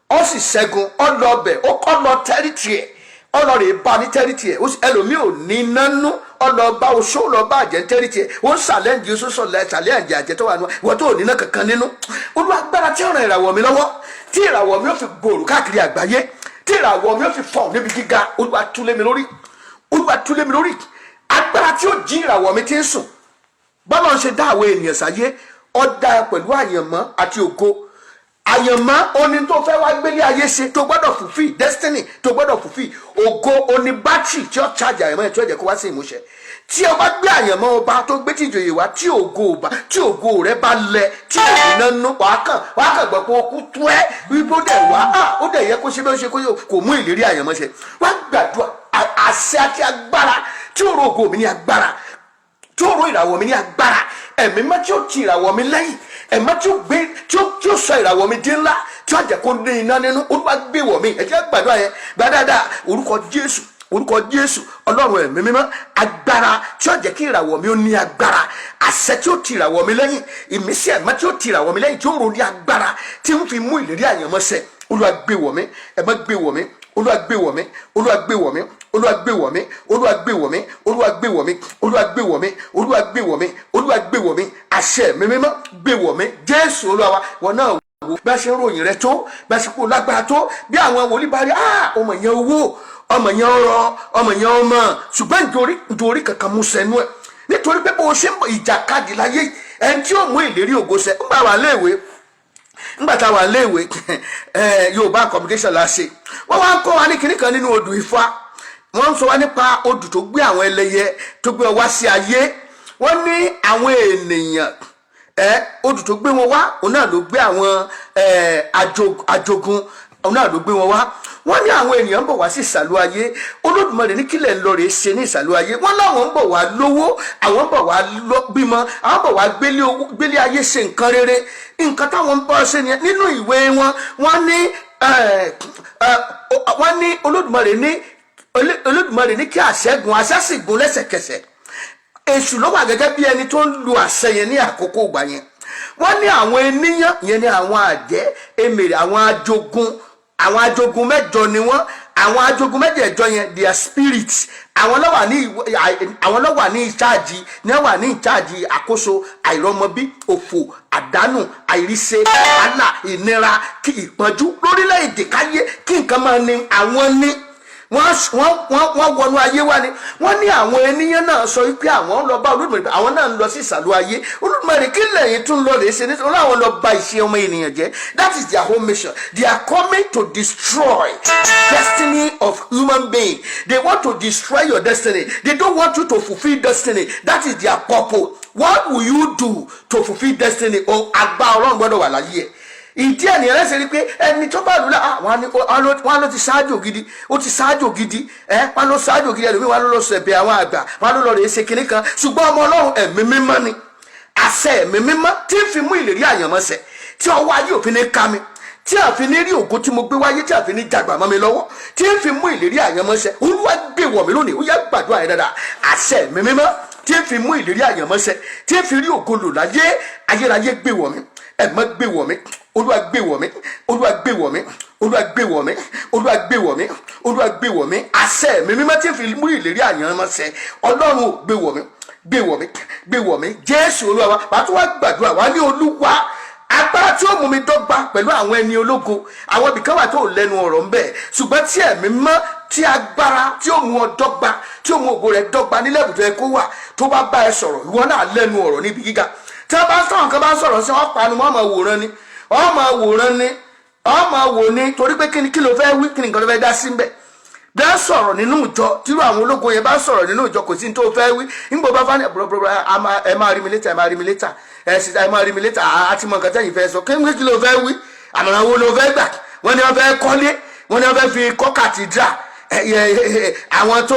ó sì ṣẹ́gun. Ó lọ bẹ̀, ó kọ́ lọ territory ẹ̀, ó lọ rè bá ní territory ẹ̀. Ẹlòmíì ò ní nánú, ó lọ bá oṣó, lọ bá àjẹ́ ní territory ẹ̀. Ó ń challenge oṣó, sọ̀lẹ̀ challenge àjẹ́ tó wà nù. Ìwọ tó ò ní ná kankan nínú, Olúwa, agbára tí ó ràn ìràwọ̀ mi lọ́wọ́, tí ìràwọ̀ mi ó fi gbòòrò káàkiri àgbáyé. Tí ìràwọ̀ mi ó fi fọ̀ níbi gíga, Olúwa tú lé mi lórí. Olúwa, tú lé mi lórí. Agbára tí ó jí ìràwọ̀ mi tí ń sùn. Bọ́lá ń ṣe dá àwọn ènìyàn sáyé, ó dá ẹ pẹ̀lú àyànmọ́ àti ògo. Àyànmọ́ oní tó fẹ́ wá gbélé ayé ṣe, tó gbọ́dọ̀ fulfill destiny, tó gbọ́dọ̀ fulfill. Ògo oní bátìrì tí ó charge àyànmọ́ yẹn, tí ó jẹ́ kó wá sí ìmúṣẹ. Tí o bá gbé àyànmọ́ ọba tó gbé tí ìjòyè wá, tí ògo ọba, tí ògo rẹ bá lẹ, tí ògo náà nú, wàá kàn gbọ́ pé o kú tó ẹ́ wípé ó dẹ̀ wá á, ó dẹ̀ yẹ kó ṣe bí ó ṣe kó yẹ kó mú ìlérí àyànmọ́ ṣe. Wá gbàdúrà: àṣẹ àti agbára tí ó ro ògo mi ní agbára, tí ó ro ìràwọ̀ mi ní agbára, ẹ̀mí mọ́ tí ó ti ìràwọ̀ mi lẹ́yìn, ẹ̀mí tí ó gbé tí ó sọ ìràwọ̀ mi di ńlá, tí ó jẹ́ kó ní iná nínú, Olúwa gbé wọ̀ mí. Ẹ jẹ́ gbàdúrà yẹn gbàdáadáa. Orúkọ Jésù, orúkọ Jésù. Ọlọ́run ẹ̀mí mímọ́, agbára tí ó jẹ́ kí ìràwọ̀ mi ó ní agbára, àṣẹ tí ó ti ìràwọ̀ mi lẹ́yìn, ìmísí ẹ̀mí tí ó ti ìràwọ̀ mi lẹ́yìn, tí ó ro ní agbára, tí ń fi mú ìlérí àyànmọ́ ṣẹ, Olúwa gbé wọ̀ mí. Ẹ̀mí gbé wọ̀ mí. Olúwa gbé wọ̀ mí. Olúwa gbé wọ̀ mí. Olúwa gbé wọ̀ mí. Olúwa gbé wọ̀ mí. Olúwa gbé wọ̀ mí. Olúwa gbé wọ̀ mí. Olúwa gbé wọ̀ mí. Olúwa gbé wọ̀ mí. Àṣẹ ẹ̀mí mímọ́ gbé wọ̀ mí. Jésù Olúwa wa. Wọn náà wò bí a ṣe ń ròyìn rẹ tó, bí a ṣe kó lágbára tó, bí àwọn wòlíì bá rí, ah, ọmọ yẹn, owó ọmọ yẹn, ọrọ̀ ọmọ yẹn, ọmọ, ṣùgbọ́n nítorí kankan mú sẹ́nu ẹ̀, nítorí pé bó o ṣe ń bọ̀, ìjàkadì láyé. Ẹni tí ó mú ìlérí ògo ṣẹ. Ńgbà wà léèwé, ńgbà tá a wà léèwé, Yorùbá communication la ṣe. Wọ́n wá ń kọ́ wa ní kinní kan nínú odù Ifá. Wọ́n ń sọ wá nípa odù tó gbé àwọn ẹlẹ́yẹ, tó gbé wọn wá sí ayé. Wọ́n ní àwọn ènìyàn ẹ, odù tó gbé wọn wá, òun náà ló gbé àwọn ẹ ajogun, òun náà ló gbé wọn wá. Wọ́n ní àwọn ènìyàn ń bọ̀ wá sí ìsàlù ayé. Olódùmarè ní kílẹ̀ ń lọ rèé ṣe ní ìsàlù ayé? Wọ́n láwọn ń bọ̀ wá lówó, àwọn ń bọ̀ wá bímọ, àwọn ń bọ̀ wá gbélé ayé, ṣe nǹkan rere. Nǹkan táwọn ń bọ̀ ṣe nìyẹn. Nínú ìwé wọn, wọ́n ní Olódùmarè ní kí àṣẹ́gun, àṣẹ sì gun lẹ́sẹ̀kẹsẹ̀. Èṣù ló wà gẹ́gẹ́ bí ẹni tó ń lu àṣẹ yẹn ní àkókò ìgbà yẹn. Wọ́n ní àwọn ènìyàn yẹn ní àwọn àjẹ́, èmèrè, àwọn ajogun. Àwọn ajogun mẹ́jọ ni wọ́n. Àwọn ajogun mẹ́jẹ̀ẹ̀jọ yẹn, their spirit, àwọn ló wà ní ìcháàjì ní wà ní ìcháàjì àkóso àìrọ́mọbí, òfò, àdánù, àìríṣe, wàhálà, ìnira, kí ìpọ́njú lórílẹ̀‐èdè, káyé kí nǹkan máa ní àwọn ní wọ́n wọnú ayé wa ni. Wọ́n ní àwọn ènìyàn náà sọ wípé àwọn ń lọ bá Olódùmarè, àwọn náà ń lọ sí ìsàlù ayé. Olódùmarè, kí lẹ́yìn tún lọ lè ṣe ní? Wọ́n láwọn lọ ba ìṣe ọmọ ènìyàn jẹ́. That is their whole mission. They are coming to destroy destiny of human being. They want to destroy your destiny. They don't want you to fulfil destiny. That is their purpose. What will you do to fulfil destiny? Ohun àgbà Ọlọ́run gbọ́dọ̀ wà láyé ẹ̀. Ìdí ẹ̀ nìyẹn lẹ́sẹ̀ rí pé ẹni tó bá lù lá, wọn ló ti ṣáájò gidi, ó ti ṣáájò gidi ẹ, wọn ló ṣáájò gidi. Ẹlòmíì, wọn ló lọ sẹ̀bẹ̀ àwọn àgbà, wọn ló lọ rèé ṣe kinní kan. Ṣùgbọ́n ọmọ Ọlọ́run, ẹ̀mí mímọ́ ni, àṣẹ ẹ̀mí mímọ́ tí ń fi mú ìlérí àyànmọ́sẹ̀, tí ọwọ́ ayé òfin ní ká mi, tí àfi ní rí ògo tí mo gbé wáyé, tí àfi ní jàgbà mọ́ mi lọ́wọ́, tí ń fi mú ìlérí àyànmọ́sẹ̀, Olúwa gbé wọ̀ mí lónìí. Ó yá, gbàdúrà yẹn dáadáa. Àṣẹ ẹ̀mí mímọ́ tí ń fi mú ìlérí àyànmọ́sẹ̀, tí ń fi rí ògo lò láyé ayérayé, gbé wọ̀ mí. Ẹ̀mọ́ gbé wọ̀ mí. Olúwa gbé wọ̀ mí. Olúwa gbé wọ̀ mí. Olúwa gbé wọ̀ mí. Olúwa gbé wọ̀ mí. Olúwa gbé wọ̀ mí. Àṣẹ ẹ̀mí mímọ́ tí ń fi mú ìlérí àyànmọ́sẹ̀, Ọlọ́run ò, gbé wọ̀ mí, gbé wọ̀ mí, gbé wọ̀ mí. Jésù Olúwa wa. Wàá tún wá gbàdúrà wá ní, Olúwa, agbára tí ó mú mi dọ́gba pẹ̀lú àwọn ẹni ológo. Àwọn ibìkan wà tó lẹ́nu ọ̀rọ̀ ńbẹ, ṣùgbọ́n tí ẹ̀mí mọ́, tí agbára tí ó mú ọ dọ́gba, tí ó mú ògo rẹ dọ́gba nílẹ̀ ibùdó ẹ kó wà, tó bá bá ẹ sọ̀rọ̀, ìwọ náà lẹ́nu ọ̀rọ̀ níbi gíga. Tí wọ́n bá sọ̀rọ̀ kan, bá sọ̀rọ̀ sí wọn panu mọ́, ọmọ wòran ni, ọmọ wòran ni, ọmọ wò ni, torí pé kí ni, kí ló fẹ́ wí? Kí ni nǹkan tó fẹ́ dá sí ńbẹ̀? Bí a sọ̀rọ̀ nínú ìjọ, tírú àwọn ológun yẹn bá sọ̀rọ̀ nínú ìjọ, kò sí ní tó fẹ́ wí. Nígbà bá fani bro, ẹ máa rí mi later, ẹ máa rí mi later, ẹ sì ẹ máa rí mi later. Àti mọ nǹkan tẹ́yìn fẹ́ sọ. Kí ló fẹ́ wí? Àmọ̀ràn wo ló fẹ́ gbà? Wọ́n ní wọ́n fẹ́ kọ́lé, wọ́n ní wọ́n fẹ́ fi kọ́ cathedral. Àwọn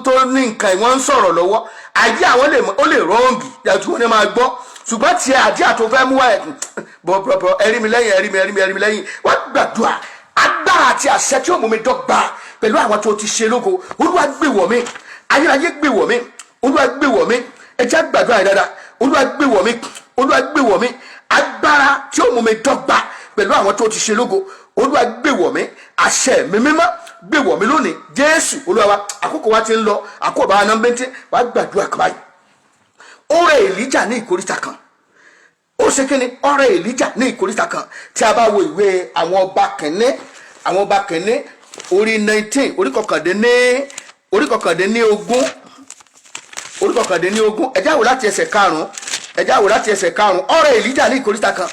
tó ní nǹkan, wọ́n ń sọ̀rọ̀ lọ́wọ́ àjẹ́ àwọn lè ó lè wrong yàtọ̀, wọ́n ní máa gbọ́. Ṣùgbọ́n tiẹ̀ àjẹ́ tó fẹ́ mú wá ẹ̀ bọ̀, ẹ rí mi lẹ́yìn, ẹ rí mi, ẹ rí mi, ẹ rí mi lẹ́yìn. Wọ́n gbàdúrà: agbára àti àṣẹ tí ó mú mi dọ́gba pẹ̀lú àwọn tó ti ṣe lógo, Olúwa gbé wọ̀ mí. Ayérayé, gbé wọ̀ mí. Olúwa, gbé wọ̀ mí. Ẹ jẹ́ gbàdúrà yẹn dáadáa. Olúwa, gbé wọ̀ mí. Olúwa, gbé wọ̀ mí. Agbára tí ó mú mi dọ́gba pẹ̀lú àwọn tó ti ṣe lógo, Olúwa, gbé wọ̀ mí. Àṣẹ mi mímọ́, gbé wọ̀ mí lónìí. Jésù Olúwa wa. Àkókò wa ti ń lọ, àkókò bá wa náà ń bẹ́ntẹ́. Wàá gbàdúrà kaba yìí. Ó rẹ Èlíjà ní ìkóríta kan. Ó ṣe kí ni? Ọ̀rẹ́ Èlíjà ní ìkóríta kan. Tí a bá wo ìwé àwọn Ọba Kìnní, àwọn Ọba Kìnní, Orí 19, orí 19, orí 19. Ẹ jẹ́ á wò láti ẹsẹ̀ 5. Ẹ jẹ́ á wò láti ẹsẹ̀ 5. Ọ̀rẹ́ Èlíjà ní ìkóríta kan.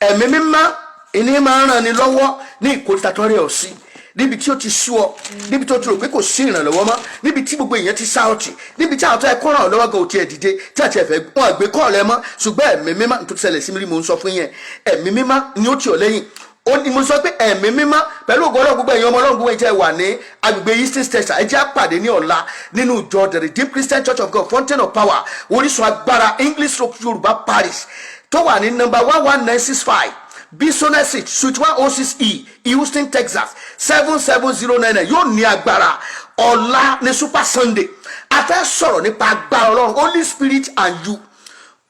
Ẹ̀mí Mímọ́ ìní máa ń ràn ní lọ́wọ́ ní ìkóríta tó rẹ̀ ọ́ sí, níbi tí ó ti sú ọ, níbi tó ti rò pé kò sí ìrànlọ́wọ́ mọ́, níbi tí gbogbo èèyàn ti sá ọtì, níbi tí àwọn tó ẹ kọ́ ràn ọ́ lọ́wọ́ gan ò tiẹ̀ dìde, tí àti ẹ̀fẹ̀ wọn àgbé kọ́ ọ̀lẹ́ mọ́. Ṣùgbọ́n Ẹ̀mí Mímọ́ tó ti ṣẹlẹ̀ sí mi rí, mo ń sọ fún yẹn, Ẹ̀mí Mímọ́ ni ó tì ọ́ lẹ́yìn. Ó ní mo sọ pé Ẹ̀mí Mímọ́, pẹ̀lú ògo Ọlọ́run, gbogbo ẹ̀yin ọmọ Ọlọ́run, gbogbo ẹ̀yin tẹ́ wà ní agbègbè Houston, Texas, ẹ jẹ́ á pàdé ní ọ̀la nínú ìjọ The Redeemed Christian Church of God, Fountain of Power, Orísun Agbára, English Yorùbá Parish, tó wà ní number 11965 Bissonnet Street, Suite 106E, Houston, Texas 77099. Yóò ní agbára. Ọ̀la ní Super Sunday. A fẹ́ sọ̀rọ̀ nípa agbára Ọlọ́run, Holy Spirit and you,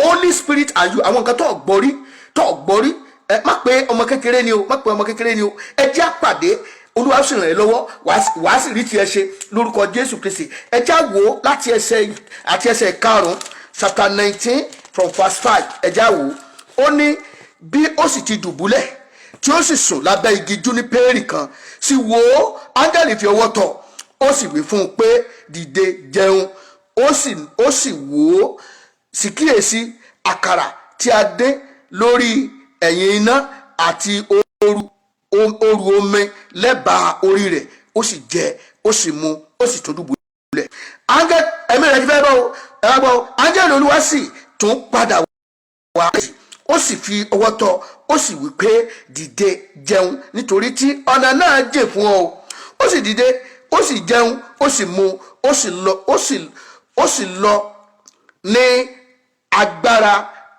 Holy Spirit and you. Àwọn nǹkan tó gbọ́ rí, tó gbọ́ rí, ẹ má pé ọmọ kékeré ni o, má pé ọmọ kékeré ni o. Ẹ jẹ́ á pàdé. Olúwa sì ràn ẹ́ lọ́wọ́, wàá sì rí tiẹ̀ ṣe lórúkọ Jésù Kristi. Ẹ jẹ́ á wò ó láti ẹsẹ̀ àti ẹsẹ̀ 5, chapter 19 from verse 5. Ẹ jẹ́ á wò ó. Ó ní bí ó sì ti dùbúlẹ̀, tí ó sì sùn lábẹ́ igi júnípéèrì kan, sì wò ó, áńgẹ́lì fi ọwọ́ tọ́, ó sì wí fún un pé, "Dìde, jẹun." Ó sì wò ó, sì kíyèsí, àkàrà tí a dín lórí ẹ̀yìn iná àti oru omi lẹ́bàá orí rẹ̀. Ó sì jẹ, ó sì mu, ó sì tún dùbúlẹ̀. Áńgẹ́ ẹ̀mí rẹ̀ ti fẹ́ bọ́ o, ẹ wá gbọ́ o. Áńgẹ́lì Olúwa sì tún padà wá, ó sì fi ọwọ́ tọ́, ó sì wí pé, "Dìde, jẹun, nítorí tí ọ̀nà náà jìn fún ọ." Ó sì dìde, ó sì jẹun, ó sì mu, ó sì lọ ní agbára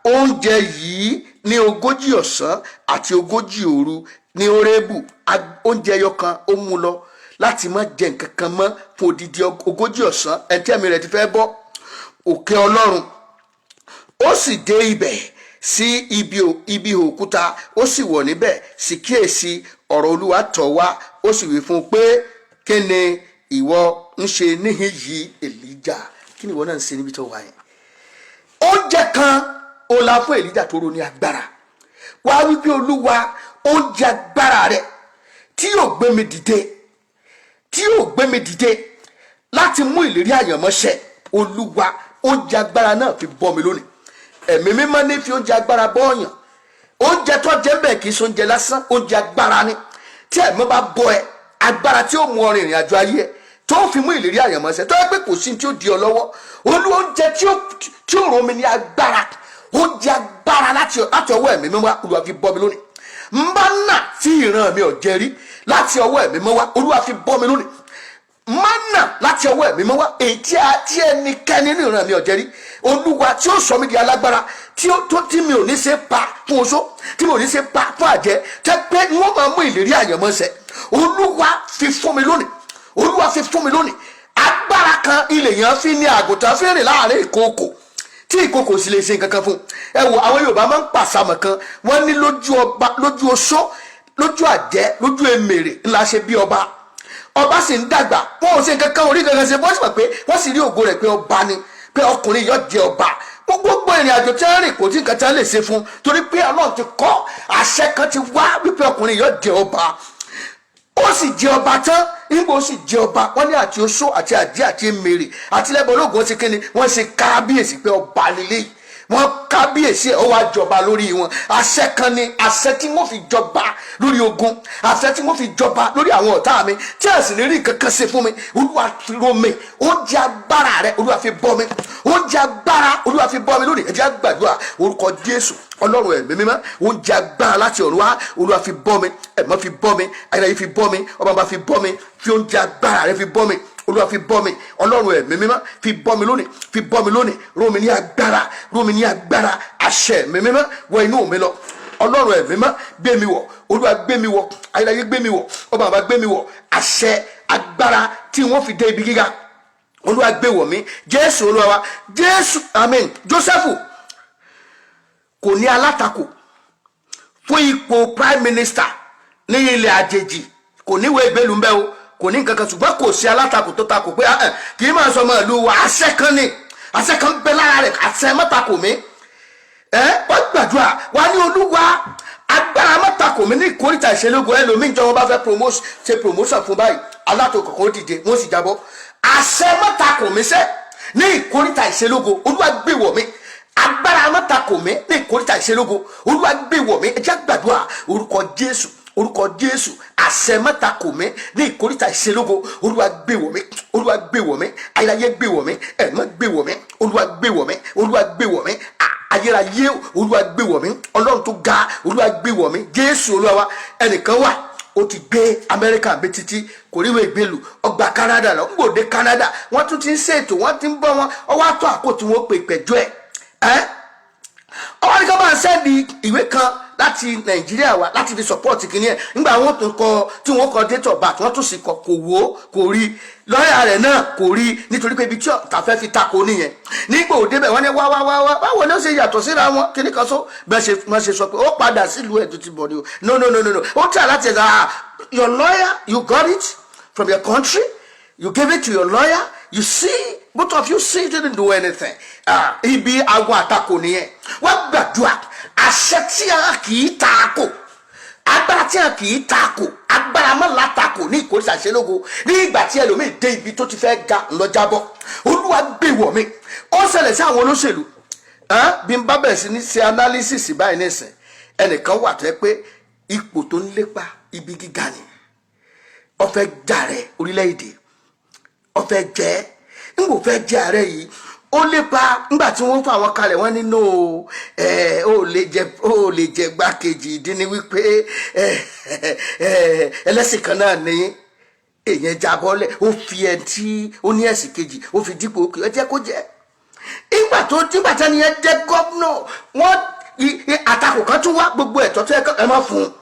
oúnjẹ yìí ní 40 ọ̀sán àti 40 òru ní Orébù. Oúnjẹ ẹyọ kan ó mú lọ láti má jẹ nǹkan kan mọ́ fún odidi 40 ọ̀sán. Ẹtí ẹ̀mí rẹ̀ ti fẹ́ bọ́ òkè Ọlọ́run. Ó sì dé ibẹ̀ sí ibi òkúta, ó sì wọ̀ níbẹ̀. Sì kíyèsí, ọ̀rọ̀ Olúwa tọ̀ wá, ó sì wí fún un pé, "Kí ni ìwọ ń ṣe níhìn yìí, Èlíjà?" Kí ni ìwọ náà ń ṣe níbi tó wà yẹn? Oúnjẹ kan ó la fún Èlíjà tó ro ní agbára. Wá wípé, "Olúwa, oúnjẹ agbára rẹ tí yóò gbé mi dìde, tí yóò gbé mi dìde láti mú ìlérí àyànmọ́ ṣẹ, Olúwa, oúnjẹ agbára náà fi bọ́ mi lónìí." Ẹ̀mí Mímọ́ ní fi oúnjẹ agbára bọ́ ọ̀yàn. Oúnjẹ tó jẹ́ bẹ́ẹ̀ kì í ṣe oúnjẹ lásán, oúnjẹ agbára ni. Tí ẹ̀mí bá bọ́ ẹ, agbára tí ó mú ọ rìn ìrìn àjò ayé ẹ, tó fi mú ìlérí àyànmọ́ ṣẹ, tó yẹ pé kò sí tí ó di ọ lọ́wọ́. Olú oúnjẹ tí ó rọ̀ mi ní agbára, oúnjẹ agbára láti ọwọ́ Ẹ̀mí Mímọ́ wá, Olúwa, fi bọ́ mi lónìí. Mánà tí ìran mi ò jẹ rí láti ọwọ́ Ẹ̀mí Mímọ́ wá, Olúwa, fi bọ́ mi lónìí. Mánà láti ọwọ́ Ẹ̀mí Mímọ́ wá, èyí tí ẹnikẹ́ni nínú ìran mi ò jẹ rí, Olúwa, tí ó sọ mí di alágbára, tí ó tó tí mi ò ní ṣe pa fún oṣó, tí mi ò ní ṣe pa fún àjẹ́, tẹ́ pé wọ́n máa mú ìlérí àyànmọ́ ṣẹ, Olúwa, fi fún mi lónìí. Olúwa, fi fún mi lónìí. Agbára kan ilẹ̀ yẹn fi ní àgùntàn fi rìn láàrin ìkookò, tí ìkookò sì lè ṣe nǹkan kan fún ẹ. Wo, àwọn Yorùbá máa ń pàṣàmọ̀ kan, wọ́n ní lójú ọba, lójú oṣó, lójú àjẹ́, lójú emèrè ńlá ṣe bí ọba. Ọba sì ń dàgbà, wọn ò ṣe nǹkan kan, orí kankan ṣe bọ́n sì mọ̀ pé wọ́n sì rí ògo rẹ̀ pé ọba ni, pé ọkùnrin yóò jẹ ọba. Gbogbo ìrìn àjò tí wọ́n rìn, kò tí nǹkan tí wọ́n lè ṣe fún, torí pé Ọlọ́run ti kọ́, àṣẹ kan ti wá wípé ọkùnrin yóò jẹ ọba. Ó sì jẹ ọba tán. Nígbà ó sì jẹ ọba, wọ́n ní àti oṣó àti àjẹ́ àti emèrè àti lẹ́bọ̀ ológun ṣe kíni? Wọ́n ṣe kábíyèsí pé ọba lélẹ́yìí. Wọ́n kábíyèsí ẹ̀, ó wá jọba lórí wọn. Àṣẹ kan ni, àṣẹ tí wọ́n fi jọba lórí ogun, àṣẹ tí wọ́n fi jọba lórí àwọn ọ̀tá mi, tí a sì ní rí nǹkan kan ṣe fún mi. Olúwa, fi ró mi. Oúnjẹ agbára rẹ, Olúwa, fi bọ́ mi. Oúnjẹ agbára, Olúwa, fi bọ́ mi lónìí. Ẹ jẹ́ á gbàdúrà. Orúkọ Jésù. Ọlọ́run Ẹ̀mí Mímọ́, oúnjẹ agbára láti ọ̀run wá, Olúwa, fi bọ́ mi. Ẹ̀mọ́ fi bọ́ mi, ayérayé fi bọ́ mi, ọba bá fi bọ́ mi. Fi oúnjẹ agbára rẹ fi bọ́ mi. Olúwa, fi bọ́ mi. Ọlọ́run Ẹ̀mí Mímọ́, fi bọ́ mi lónìí, fi bọ́ mi lónìí. Ró mi ní agbára, ró mi ní agbára. Àṣẹ Ẹ̀mí Mímọ́ wọ inú mi lọ. Ọlọ́run Ẹ̀mí Mímọ́, gbé mi wọ̀. Olúwa, gbé mi wọ̀. Ayérayé, gbé mi wọ̀. Ọba bàbá, gbé mi wọ̀. Àṣẹ agbára tí wọ́n fi dé ibi gíga, Olúwa, gbé wọ̀ mí. Jésù Olúwa wa. Jésù, amen. Jósẹ́fù kò ní alátakò fún ipò prime minister ní ilẹ̀ àjèjì. Kò níwèé ìgbélú ń bẹ́ o, kò ní nǹkan kan, ṣùgbọ́n kò sí alátakò tó takò pé, "Ah, eh, kì í máa sọ ọmọ ìlú wa." Àṣẹ kan ni, àṣẹ kan bẹ lára rẹ̀, àṣẹ mọ́takò mi. Ẹ wọ́n gbàdúrà wà ní, "Olúwa, Agbára mọ́tàkùn mi ní ìkórìtà ìṣelógo. Ẹlòmíín jọ, wọn bá fẹ́ promotion, ṣe promotion fún báyìí, alátòkò kan ó dìde, wọ́n sì jábọ́. Àṣẹ mọ́tàkùn mi sẹ́ ní ìkórìtà ìṣelógo, Olúwa gbé wọ̀ mí. Agbára mọ́tàkùn mi ní ìkórìtà ìṣelógo, Olúwa gbé wọ̀ mí. Ẹ jẹ́ gbàdúrà. Orúkọ Jésù, orúkọ Jésù. Àṣẹ mọ́tàkùn mi ní ìkórìtà ìṣelógo, Olúwa gbé wọ̀ mí. Olúwa gbé wọ̀ mí. Ayérayé gbé wọ̀ mí. Ẹ̀mọ́ gbé wọ̀ mí. Olúwa gbé wọ̀ mí. Olúwa gbé wọ̀ mí. Ayérayé, Olúwa gbé wọ̀ mí. Ọlọ́run tó ga, Olúwa gbé wọ̀ mí. Jésù Olúwa wa. Ẹnìkan wà, ó ti gbé Amẹ́ríkà bí títí, kò ríwèé ìgbélú, ọgbà Canada lọ. Ń gbòde Canada, wọ́n tún ti ń ṣètò, wọ́n ti ń bọ́ wọn ọwọ́ àtọ́ àkó tí wọ́n pè pẹ̀jọ́ ẹ̀ ẹ́. Ọwọ́ ní ká máa send ìwé kan láti Nàìjíríà wá láti fi support kìíní ẹ̀. Nígbà wọ́n tún kọ tí wọ́n kọ date of birth, wọ́n tún sì kọ, kò wó, kò rí. Lọ́ọ̀yà rẹ̀ náà kò rí, nítorí pé ibi tí ọ̀tá fẹ́ fi tako nìyẹn. Nígbà òde bẹ̀, wọ́n ní wá wá wá wá, báwo ni ó ṣe yàtọ̀ síra wọn? Kíní kan só bẹ́ẹ̀ ṣe wọ́n ṣe sọ pé ó padà sílùú ẹ̀ tó ti bọ̀ ni o. No, no, no, no, no. Ó tẹ̀ láti ẹ̀, ah, your lawyer, you got it from your country, you gave it to your lawyer, you see, both of you see, didn't do anything. Ah, ibi àwọn àtakò nìyẹn. Wọ́n gbàdúrà. Àṣẹ tí a kì í takò, agbára tí a kì í takò, agbára má látakò ní ìkórìtà ṣẹlógo. Ní ìgbà tí ẹlòmíì dé ibi tó ti fẹ́ ga ńlọjábọ́, Olúwa gbé wọ̀ mí. Ó ṣẹlẹ̀ sí àwọn olóṣèlú. Bí n bá bẹ̀rẹ̀ sí ní ṣe analysis báyìí nísìn, ẹnìkan wà tó yẹ pé ipò tó ń lépa, ibi gíga ni ó fẹ́ jàrẹ orílẹ̀-èdè, ó fẹ́ jẹ́. N kò fẹ́ jẹ́ ààrẹ yìí, ó lépa. Ńgbà tí wọ́n fà wọ́n kalẹ̀, wọ́n ní no, ẹ ó lè jẹ, ó lè jẹ gbákejì. Ìdí ni wípé ẹ ẹ ẹlẹ́sìn kan náà ní èèyàn jábọ́lẹ̀. Ó fi ẹ tí ó ní ẹ̀sìn kejì, ó fi dípò òkè, ẹ jẹ́ kó jẹ́. Ìgbà tó nígbà tí ẹni yẹn jẹ́ gómìnà, wọ́n àtakò kan tún wá. Gbogbo ẹ̀tọ́ tó yẹ ẹ má fún un.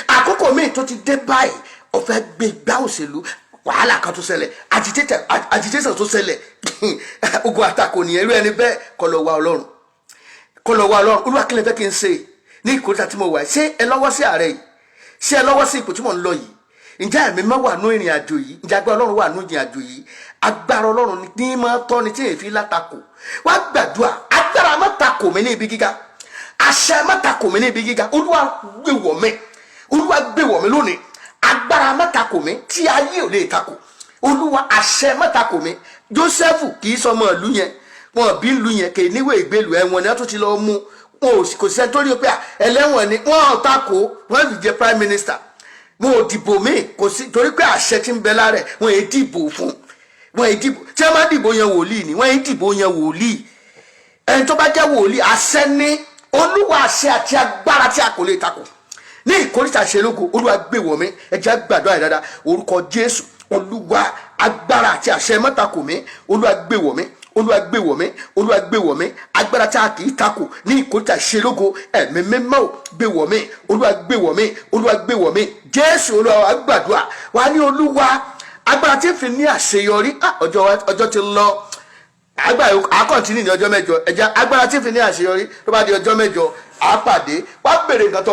Àkókò míì tó ti dé báyìí, ó fẹ́ gbé gbá òṣèlú, wàhálà kan tó ṣẹlẹ̀, agitation tó ṣẹlẹ̀, ogun àtakò nìyẹn. Irú ẹni bẹ́ẹ̀, kó lọ wá Ọlọ́run, kó lọ wá Ọlọ́run. Olúwa, kí lè fẹ́ kí n ṣe ní ìkórìtà tí mo wà? Ṣé ẹ lọ́wọ́ sí ààrẹ yìí? Ṣé ẹ lọ́wọ́ sí ipò tí mò ń lọ yìí? Ǹjẹ́ ẹ̀mí mọ́ wà nú ìrìn àjò yìí? Ǹjẹ́ agbára Ọlọ́run wà nú ìrìn àjò yìí? Agbára Ọlọ́run ní máa tọ́ni tí èéfín látakò. Wá gbàdúrà. Agbára má takò mí ní ibi gíga, àṣẹ má takò mí ní ibi gíga, Olúwa gbé wọ̀ mí. Olúwa gbé wọ̀ mí lónìí. Agbára má takò mí tí ayé ò lè takò, Olúwa, àṣẹ má takò mí. Jósẹ́fù kì í sọmọ ìlú yẹn, wọn bí ìlú yẹn, kì í níwèé ìgbélú. Ẹ̀wọ̀n ni wọ́n tún ti lọ mú wọn. Ò kò sẹ́ni tó rí o pé ẹlẹ́wọ̀n ni wọ́n ò takò. Wọ́n fi jẹ prime minister, wọn ò dìbò míì, kò sí, torí pé àṣẹ tí ń bẹ lára ẹ̀. Wọ́n èé dìbò fún, wọ́n èé dìbò. Tí wọ́n bá dìbò yan wòlíì ni, wọ́n èé dìbò yan wòlíì. Ẹni tó bá jẹ́ wòlíì, àṣẹ ní. Olúwa, àṣẹ àti agbára tí a kò lè takò ní ìkórìtà ṣe lógo, Olúwa gbé wọ̀ mí. Ẹ jẹ́ gbàdúrà yìí dáadáa. Orúkọ Jésù. Olúwa, agbára àti àṣẹ má takò mí, Olúwa gbé wọ̀ mí. Olúwa gbé wọ̀ mí. Olúwa gbé wọ̀ mí. Agbára tí a kì í takò ní ìkórìtà ṣe lógo, Ẹ̀mí Mímọ́ ò, gbé wọ̀ mí. Olúwa gbé wọ̀ mí. Olúwa gbé wọ̀ mí. Jésù Olúwa wa. Gbàdúrà wa ní Olúwa, agbára tí ń fi ní àṣeyọrí. Ọjọ́ ti lọ. Agbára a continue ní ọjọ́ 8. Ẹ̀jẹ̀ agbára tí ń fi ní àṣeyọrí, tó bá di ọjọ́ 8, á pàdé. Wá béèrè nǹkan tó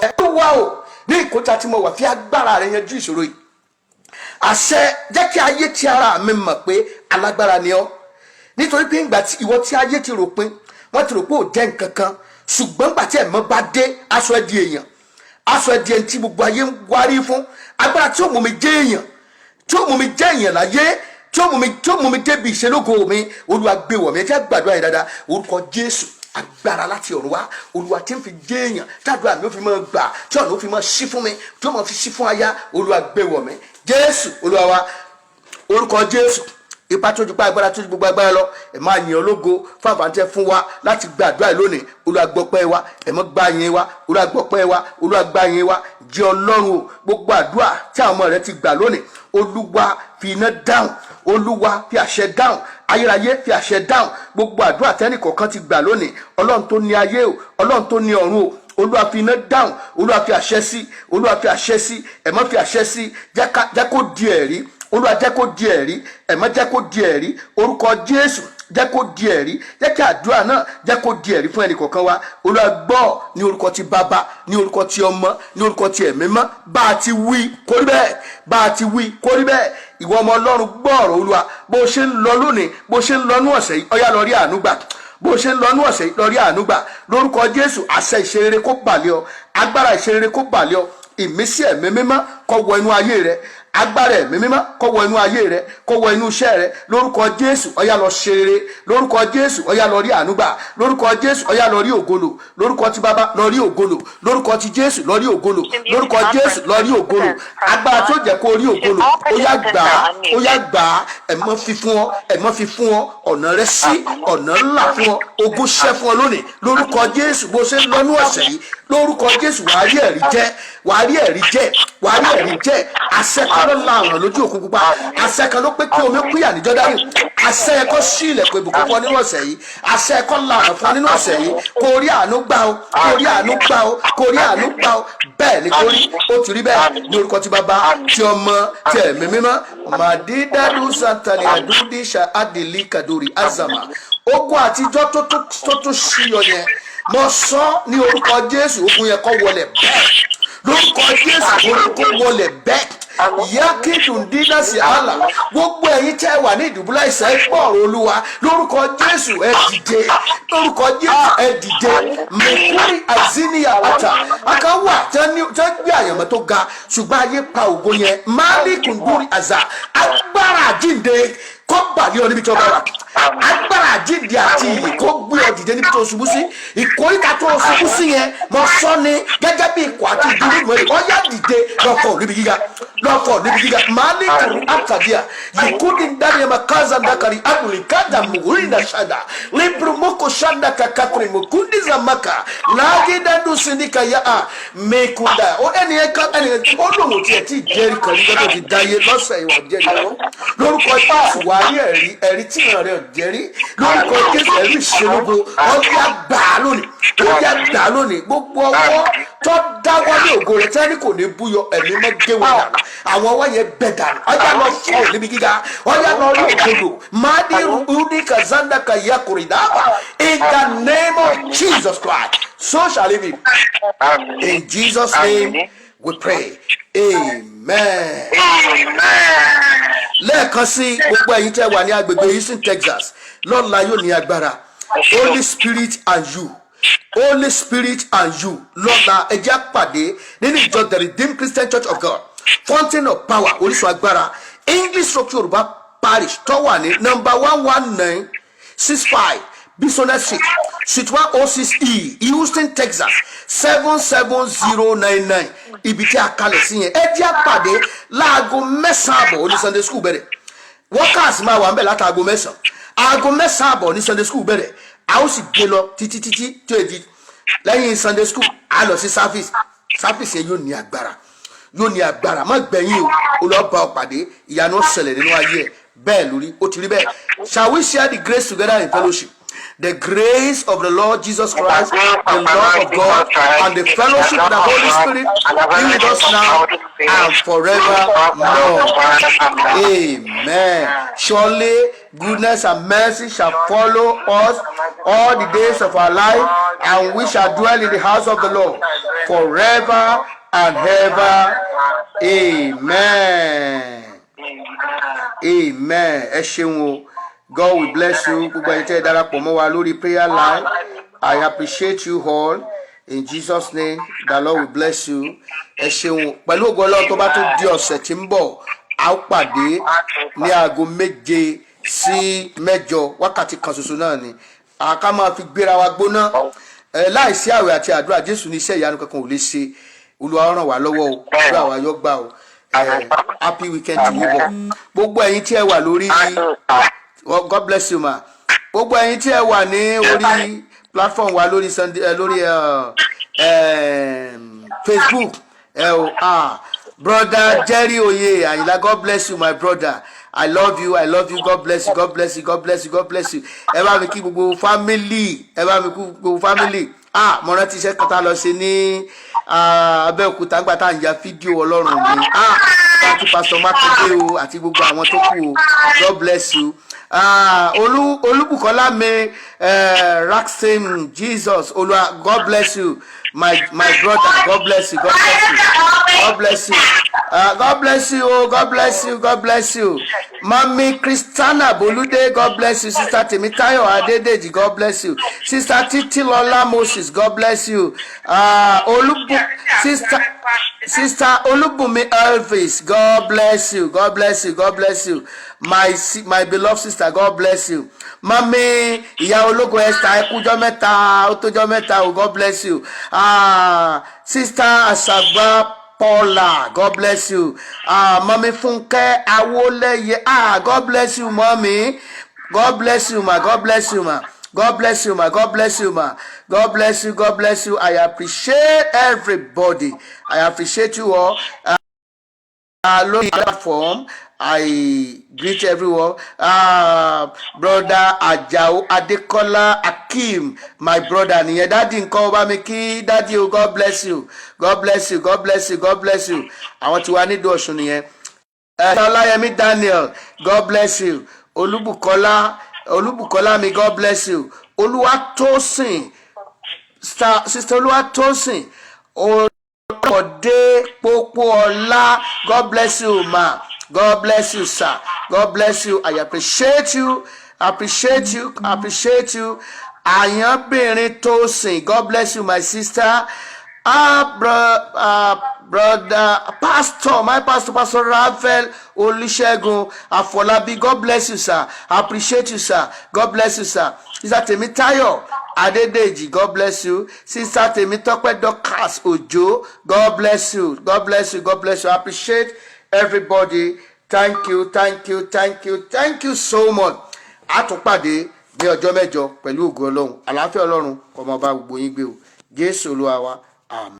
fẹ́. Olúwa o, ní ìkóta tí mo wà, fi agbára rẹ yanjú ìṣòro yìí. Àṣẹ, jẹ́ kí ayé ti ara mi mọ̀ pé alágbára ni ọ́, nítorí pé ìgbà tí ìwọ tí ayé ti rò pin, wọ́n ti rò pé ò jẹ́ nǹkan kan, ṣùgbọ́n ìgbà tí ẹ̀mọ́ bá dé, aṣọ ẹ̀ di èèyàn, aṣọ ẹ̀ di ẹni tí gbogbo ayé ń wárí fún. Agbára tí ó mú mi jẹ́ èèyàn, tí ó mú mi jẹ́ èèyàn láyé, tí ó mú mi débi ìṣelógo mi, Olúwa gbé wọ̀ mí. Ẹ jẹ́ gbàdúrà yìí dáadáa. Orúkọ Jésù. Agbára láti ọ̀run wá, Olúwa, tí ń fi jẹ́ èèyàn, tàdúrà mi ó fi máa gbà, tí ọ̀nà ó fi máa ṣí fún mi, tí ó máa fi ṣí fún aya, Olúwa gbé wọ̀ mí. Jésù Olúwa wa. Orúkọ Jésù. Ipa tó ju pa, agbára tó ju gbogbo agbára lọ, ẹ máa yìn ológo fún àbáńtẹ fún wa láti gbàdúrà lónìí. Olúwa gbọpẹ́ wa, ẹ mọ́ gbà yín wa. Olúwa gbọpẹ́ wa, Olúwa gbà yín wa. Jẹ́ Ọlọ́run o, gbogbo àdúrà tí àwọn ọmọ rẹ ti gbà lónìí, Olúwa fi iná dáhùn, Olúwa fi àṣẹ dáhùn, ayérayé fi àṣẹ dáhùn. Gbogbo àdúrà tẹ́nì kọ̀ọ̀kan ti gbà lónìí, Ọlọ́run tó ní ayé o, Ọlọ́run tó ní ọ̀run o, Olúwa fi iná dáhùn, Olúwa fi àṣẹ sí, Olúwa fi àṣẹ sí, ẹ̀mọ́ fi àṣẹ sí. Jẹ́ kó di ẹ̀rí. Olúwa, jẹ́ kó di ẹ̀rí. Ẹ̀mọ́ jẹ́ kó di ẹ̀rí. Orúkọ Jésù, jẹ́ kó di ẹ̀rí. Jẹ́ kí àdúrà náà, jẹ́ kó di ẹ̀rí fún ẹnì kọ̀ọ̀kan wa. Olúwa gbọ́. Ní orúkọ ti Bàbá, ní orúkọ ti Ọmọ, ní orúkọ ti Ẹ̀mí mọ́, bá a ti wí, kó rí bẹ́ẹ̀. Bá a ti wí, kó rí bẹ́ẹ̀. Ìwọ ọmọ Ọlọ́run, gbọ́ ọ̀rọ̀ Olúwa. Bó ṣe ń lọ lónìí, bó ṣe ń lọ ní ọ̀sẹ̀ yìí, ó yá, lọ rí àánú gbà. Bó o ṣe ń lọ ní ọ̀sẹ̀ yìí, lọ rí àánú gbà lórúkọ Jésù. Àṣẹ ìṣerere kó bàlẹ́ ọ, agbára ìṣerere kó bàlẹ́ ọ, ìmísí Ẹ̀mí Mímọ́ kó wọ inú ayé rẹ, agbára Ẹ̀mí Mímọ́ kó wọ inú ayé rẹ, kó wọ inú iṣẹ́ rẹ lórúkọ Jésù. Ó yá, lọ ṣe rere lórúkọ Jésù. Ó yá, lọ rí àánú gbà lórúkọ Jésù. Ó yá, lọ rí ògolo lórúkọ ti Bàbá, lọ rí ògolo lórúkọ ti Jésù, lọ rí ògolo lórúkọ Jésù, lọ rí ògolo. Agbára tó jẹ́ kó rí ògolo, ó yá gbà á, ó yá gbà á. Ẹ̀mọ́ fi fún ọ, ẹ̀mọ́ fi fún ọ. Ọ̀nà rẹ sí, ọ̀nà ńlá fún ọ, ogún ṣẹ́ fún ọ lónìí lórúkọ Jésù. Bó ṣe ń lọ ní ọ̀sẹ̀ yìí lórúkọ Jésù, wàá rí ẹ̀rí jẹ́, wàá rí ẹ̀rí jẹ́, wàá rí ẹ̀rí jẹ́. Àṣẹ kan ló la ọ̀nà lójú òkun pupa, àṣẹ kan ló pé kí omi pínyà ní Jọ́dánì. Àṣẹ yẹn kó ṣí ilẹ̀kùn ìbùkún fún ọ nínú ọ̀sẹ̀ yìí. Àṣẹ yẹn kó la ọ̀nà fún ọ nínú ọ̀sẹ̀ yìí. Kó rí àánú gbà ó, kó rí àánú gbà ó, kó rí àánú gbà ó. Bẹ́ẹ̀ ni kó rí, ó ti rí bẹ́ẹ̀ ní orúkọ ti Bàbá, ti Ọmọ, ti Ẹ̀mí Mímọ́. Màdídádú santani àdúndíṣà adìlí kadori azama. Ogun àtijọ́ tó tún ṣíyọ yẹn, mo sọ ní orúkọ Jésù, ogun yẹn kó wọlẹ̀ bẹ́ẹ̀ lórúkọ Jésù, orúkọ wọlẹ̀ bẹ́ẹ̀. Yakidundina sí àlà. Gbogbo ẹ̀yin tẹ́ wà ní ìdùbúlẹ̀ àìsàn, ẹ gbọ́ ọ̀rọ̀ Olúwa lórúkọ Jésù, ẹ dìde. Lórúkọ Jésù, ẹ dìde. Mẹkúrì aziniya ata aka wà tẹ́ gbé àyànmọ́ tó ga, ṣùgbọ́n ayé pa ògo yẹn. Máàlì kùndúrì àzà, agbára àjíǹde kó bàlẹ́ ọ níbi tí wọ́n bá wà. Agbára àjíǹde àti ìyè kó gbé ọ dìde níbi tó ṣubú sí. Ìkóríta tó ṣubú sí yẹn, mo sọ ni gẹ́gẹ́ bí ikọ̀ àti ìdúró ìmọ̀ ẹ̀, ọ̀yá, dìde, lọ́kọ̀ níbi gíga, lọ́kọ̀ níbi gíga. Máàlì kùrù àtàdíà yìkúndì ndánìyàmà kaza ndakari abulikada mugurinda shada librumoko shanda kakakuri mukundi zamaka lágídádù sindika ya a mekunda. Ó ẹni ẹ ká ẹni ẹ ó lòun tiẹ̀ tí jẹ́rìí kan nígbà tó ti dáyé. Lọ́sẹ̀ ìwà jẹ́rìí lọ lórúkọ Jésù. Wà á rí ẹ̀rí, ẹ̀rí tí ìran rẹ̀ ò jẹ́rí lórúkọ Jésù. Ẹ̀rí ìṣelógo, ọjà gbà á lónìí, ọjà gbà á lónìí. Gbogbo ọwọ́ tó dáwọ́ ní ògo rẹ̀ tẹ́ni kò ní búyọ, ẹ̀mí mọ́ gé wọn dànù. Àwọn ọwọ́ yẹn gbẹ dànù. Ọjà lọ fọ́ níbi gíga, ọjà lọ rí òdodo. Madi rudi kazanda kayakuri daba. In the name of Jesus Christ, so shall it be. In Jesus' name we pray, amen. Lẹ́ẹ̀kan sí, gbogbo ẹ̀yin tẹ́ wà ní agbègbè Houston, Texas, lọ́la yóò ní agbára. Holy Spirit and you, Holy Spirit and you. Lọ́la, ẹ jẹ́ á pàdé nínú ìjọ The Redeemed Christian Church of God, Fountain of Power, orísun agbára, English Structure Yorùbá Parish, tó wà ní number 11965 Bisonet Street, Suite 106E, Houston, Texas 77099. Ibi tí a kalẹ̀ sí yẹn, ẹ jẹ́ á pàdé láago 9:30 oní Sunday school bẹ̀rẹ̀. Workers máa wà ń bẹ̀ látàgò 9. Aago 9:30 ní Sunday school bẹ̀rẹ̀, a ó sì gbé lọ títí títí tí ó di lẹ́yìn Sunday school, a lọ sí service. Service yẹn yóò ní agbára, yóò ní agbára. Má gbẹ̀yìn o, ó lọ bá ọ pàdé, ìyanu ó ṣẹlẹ̀ nínú ayé ẹ̀. Bẹ́ẹ̀ lórí, ó ti rí bẹ́ẹ̀. Shall we share the grace together in fellowship? The grace of the Lord Jesus Christ, the love of God, and the fellowship of the Holy Spirit be with us now and forevermore. Amen. Surely goodness and mercy shall follow us all the days of our life, and we shall dwell in the house of the Lord forever and ever. Amen. Amen. Ẹ ṣeun o. God will bless you. Gbogbo ẹ̀yin tẹ́ ẹ darapọ̀ mọ́ wa lórí prayer line, I appreciate you all. In Jesus' name, the Lord will bless you. Ẹ ṣeun. Pẹ̀lú ògo Ọlọ́run, tó bá tún di ọ̀sẹ̀ tí ń bọ̀, a ó pàdé ní aago 7 sí 8. Wákàtí kan ṣoṣo náà ni àká máa fi gbéra wa gbóná ẹ. Láìsí àwẹ̀ àti àdúrà, Jésù ní iṣẹ́ ìyanu kankan ò lè ṣe. Olúwa ràn wá lọ́wọ́ o, Olúwa wa yọ gbà o. Ẹ happy weekend to you all. Gbogbo ẹ̀yin tí ẹ wà lórí, well, God bless you, ma. Gbogbo ẹ̀yin tí ẹ wà ní orí platform wa lórí Sunday ẹ lórí Facebook ẹ o, ah, Brother Jerry Oye Ayinla, God bless you, my brother. I love you, I love you. God bless you, God bless you, God bless you, God bless you. Ẹ bá mi kí gbogbo family, ẹ bá mi kí gbogbo family. Ah, mo rántí iṣẹ́ kan tá a lọ ṣe ní Abẹ́òkúta nígbà tá à ń ya fídíò. Ọlọ́run mi, ah, àti Pastor Makinde o, àti gbogbo àwọn tó kù o. God bless you. Ah, Olúbùkọ́lá mi, Raxim Jesus Olúwa, God bless you, my brother. God bless you, God bless you, God bless you. God bless you o. God bless you, God bless you. Mami Christiana Bolude, God bless you. Sister Temitayo Adedeji, God bless you. Sister Titilola Moses, God bless you. Olubu, Sister Olubunmi Elvis, God bless you, God bless you, God bless you. My beloved sister, God bless you. Mami Ìyá Ológo Esther, ẹ kújọ́ mẹ́ta, ó tójọ́ mẹ́ta o, God bless you. Sister Asagba Paula, God bless you. Mami Funke Awoleye, ah, God bless you, mommy. God bless you, ma. God bless you, ma. God bless you, ma. God bless you, ma. God bless you. God bless you. I appreciate everybody. I appreciate you all. Lórí platform, I greet everyone. Brother Ajao Adekola Akeem, my brother nìyẹn. Daddy nǹkan ọba mi kí daddy o, God bless you. God bless you. God bless you. God bless you. Àwọn tí wàá nídìí Ọ̀ṣun nìyẹn. Ọláyẹmí Daniel, God bless you. Olúbùkọ́lá, Olúbùkọ́lá mi, God bless you. Olúwatósìn, Sister Olúwatósìn, Olùkọ́dé Pópóọlá, God bless you, ma. God bless you, sir. God bless you. I appreciate you, appreciate you, appreciate you. Àyànbìnrin Tósìn, God bless you, my sister. Ah, brother, pastor, my pastor, Pastor Raphael Olusegun Afolabi, God bless you, sir. Appreciate you, sir. God bless you, sir. Sister Temitayo Adedeji, God bless you. Sister Temitope Dorcas Ojo, God bless you. God bless you. God bless you. I appreciate everybody. Thank you, thank you, thank you, thank you so much. A tún pàdé ní ọjọ́ mẹ́jọ pẹ̀lú ògo Ọlọ́run. Àlàáfíà Ọlọ́run kó máa bá gbogbo yín gbé o. Jésù Olúwa wa. Àmín.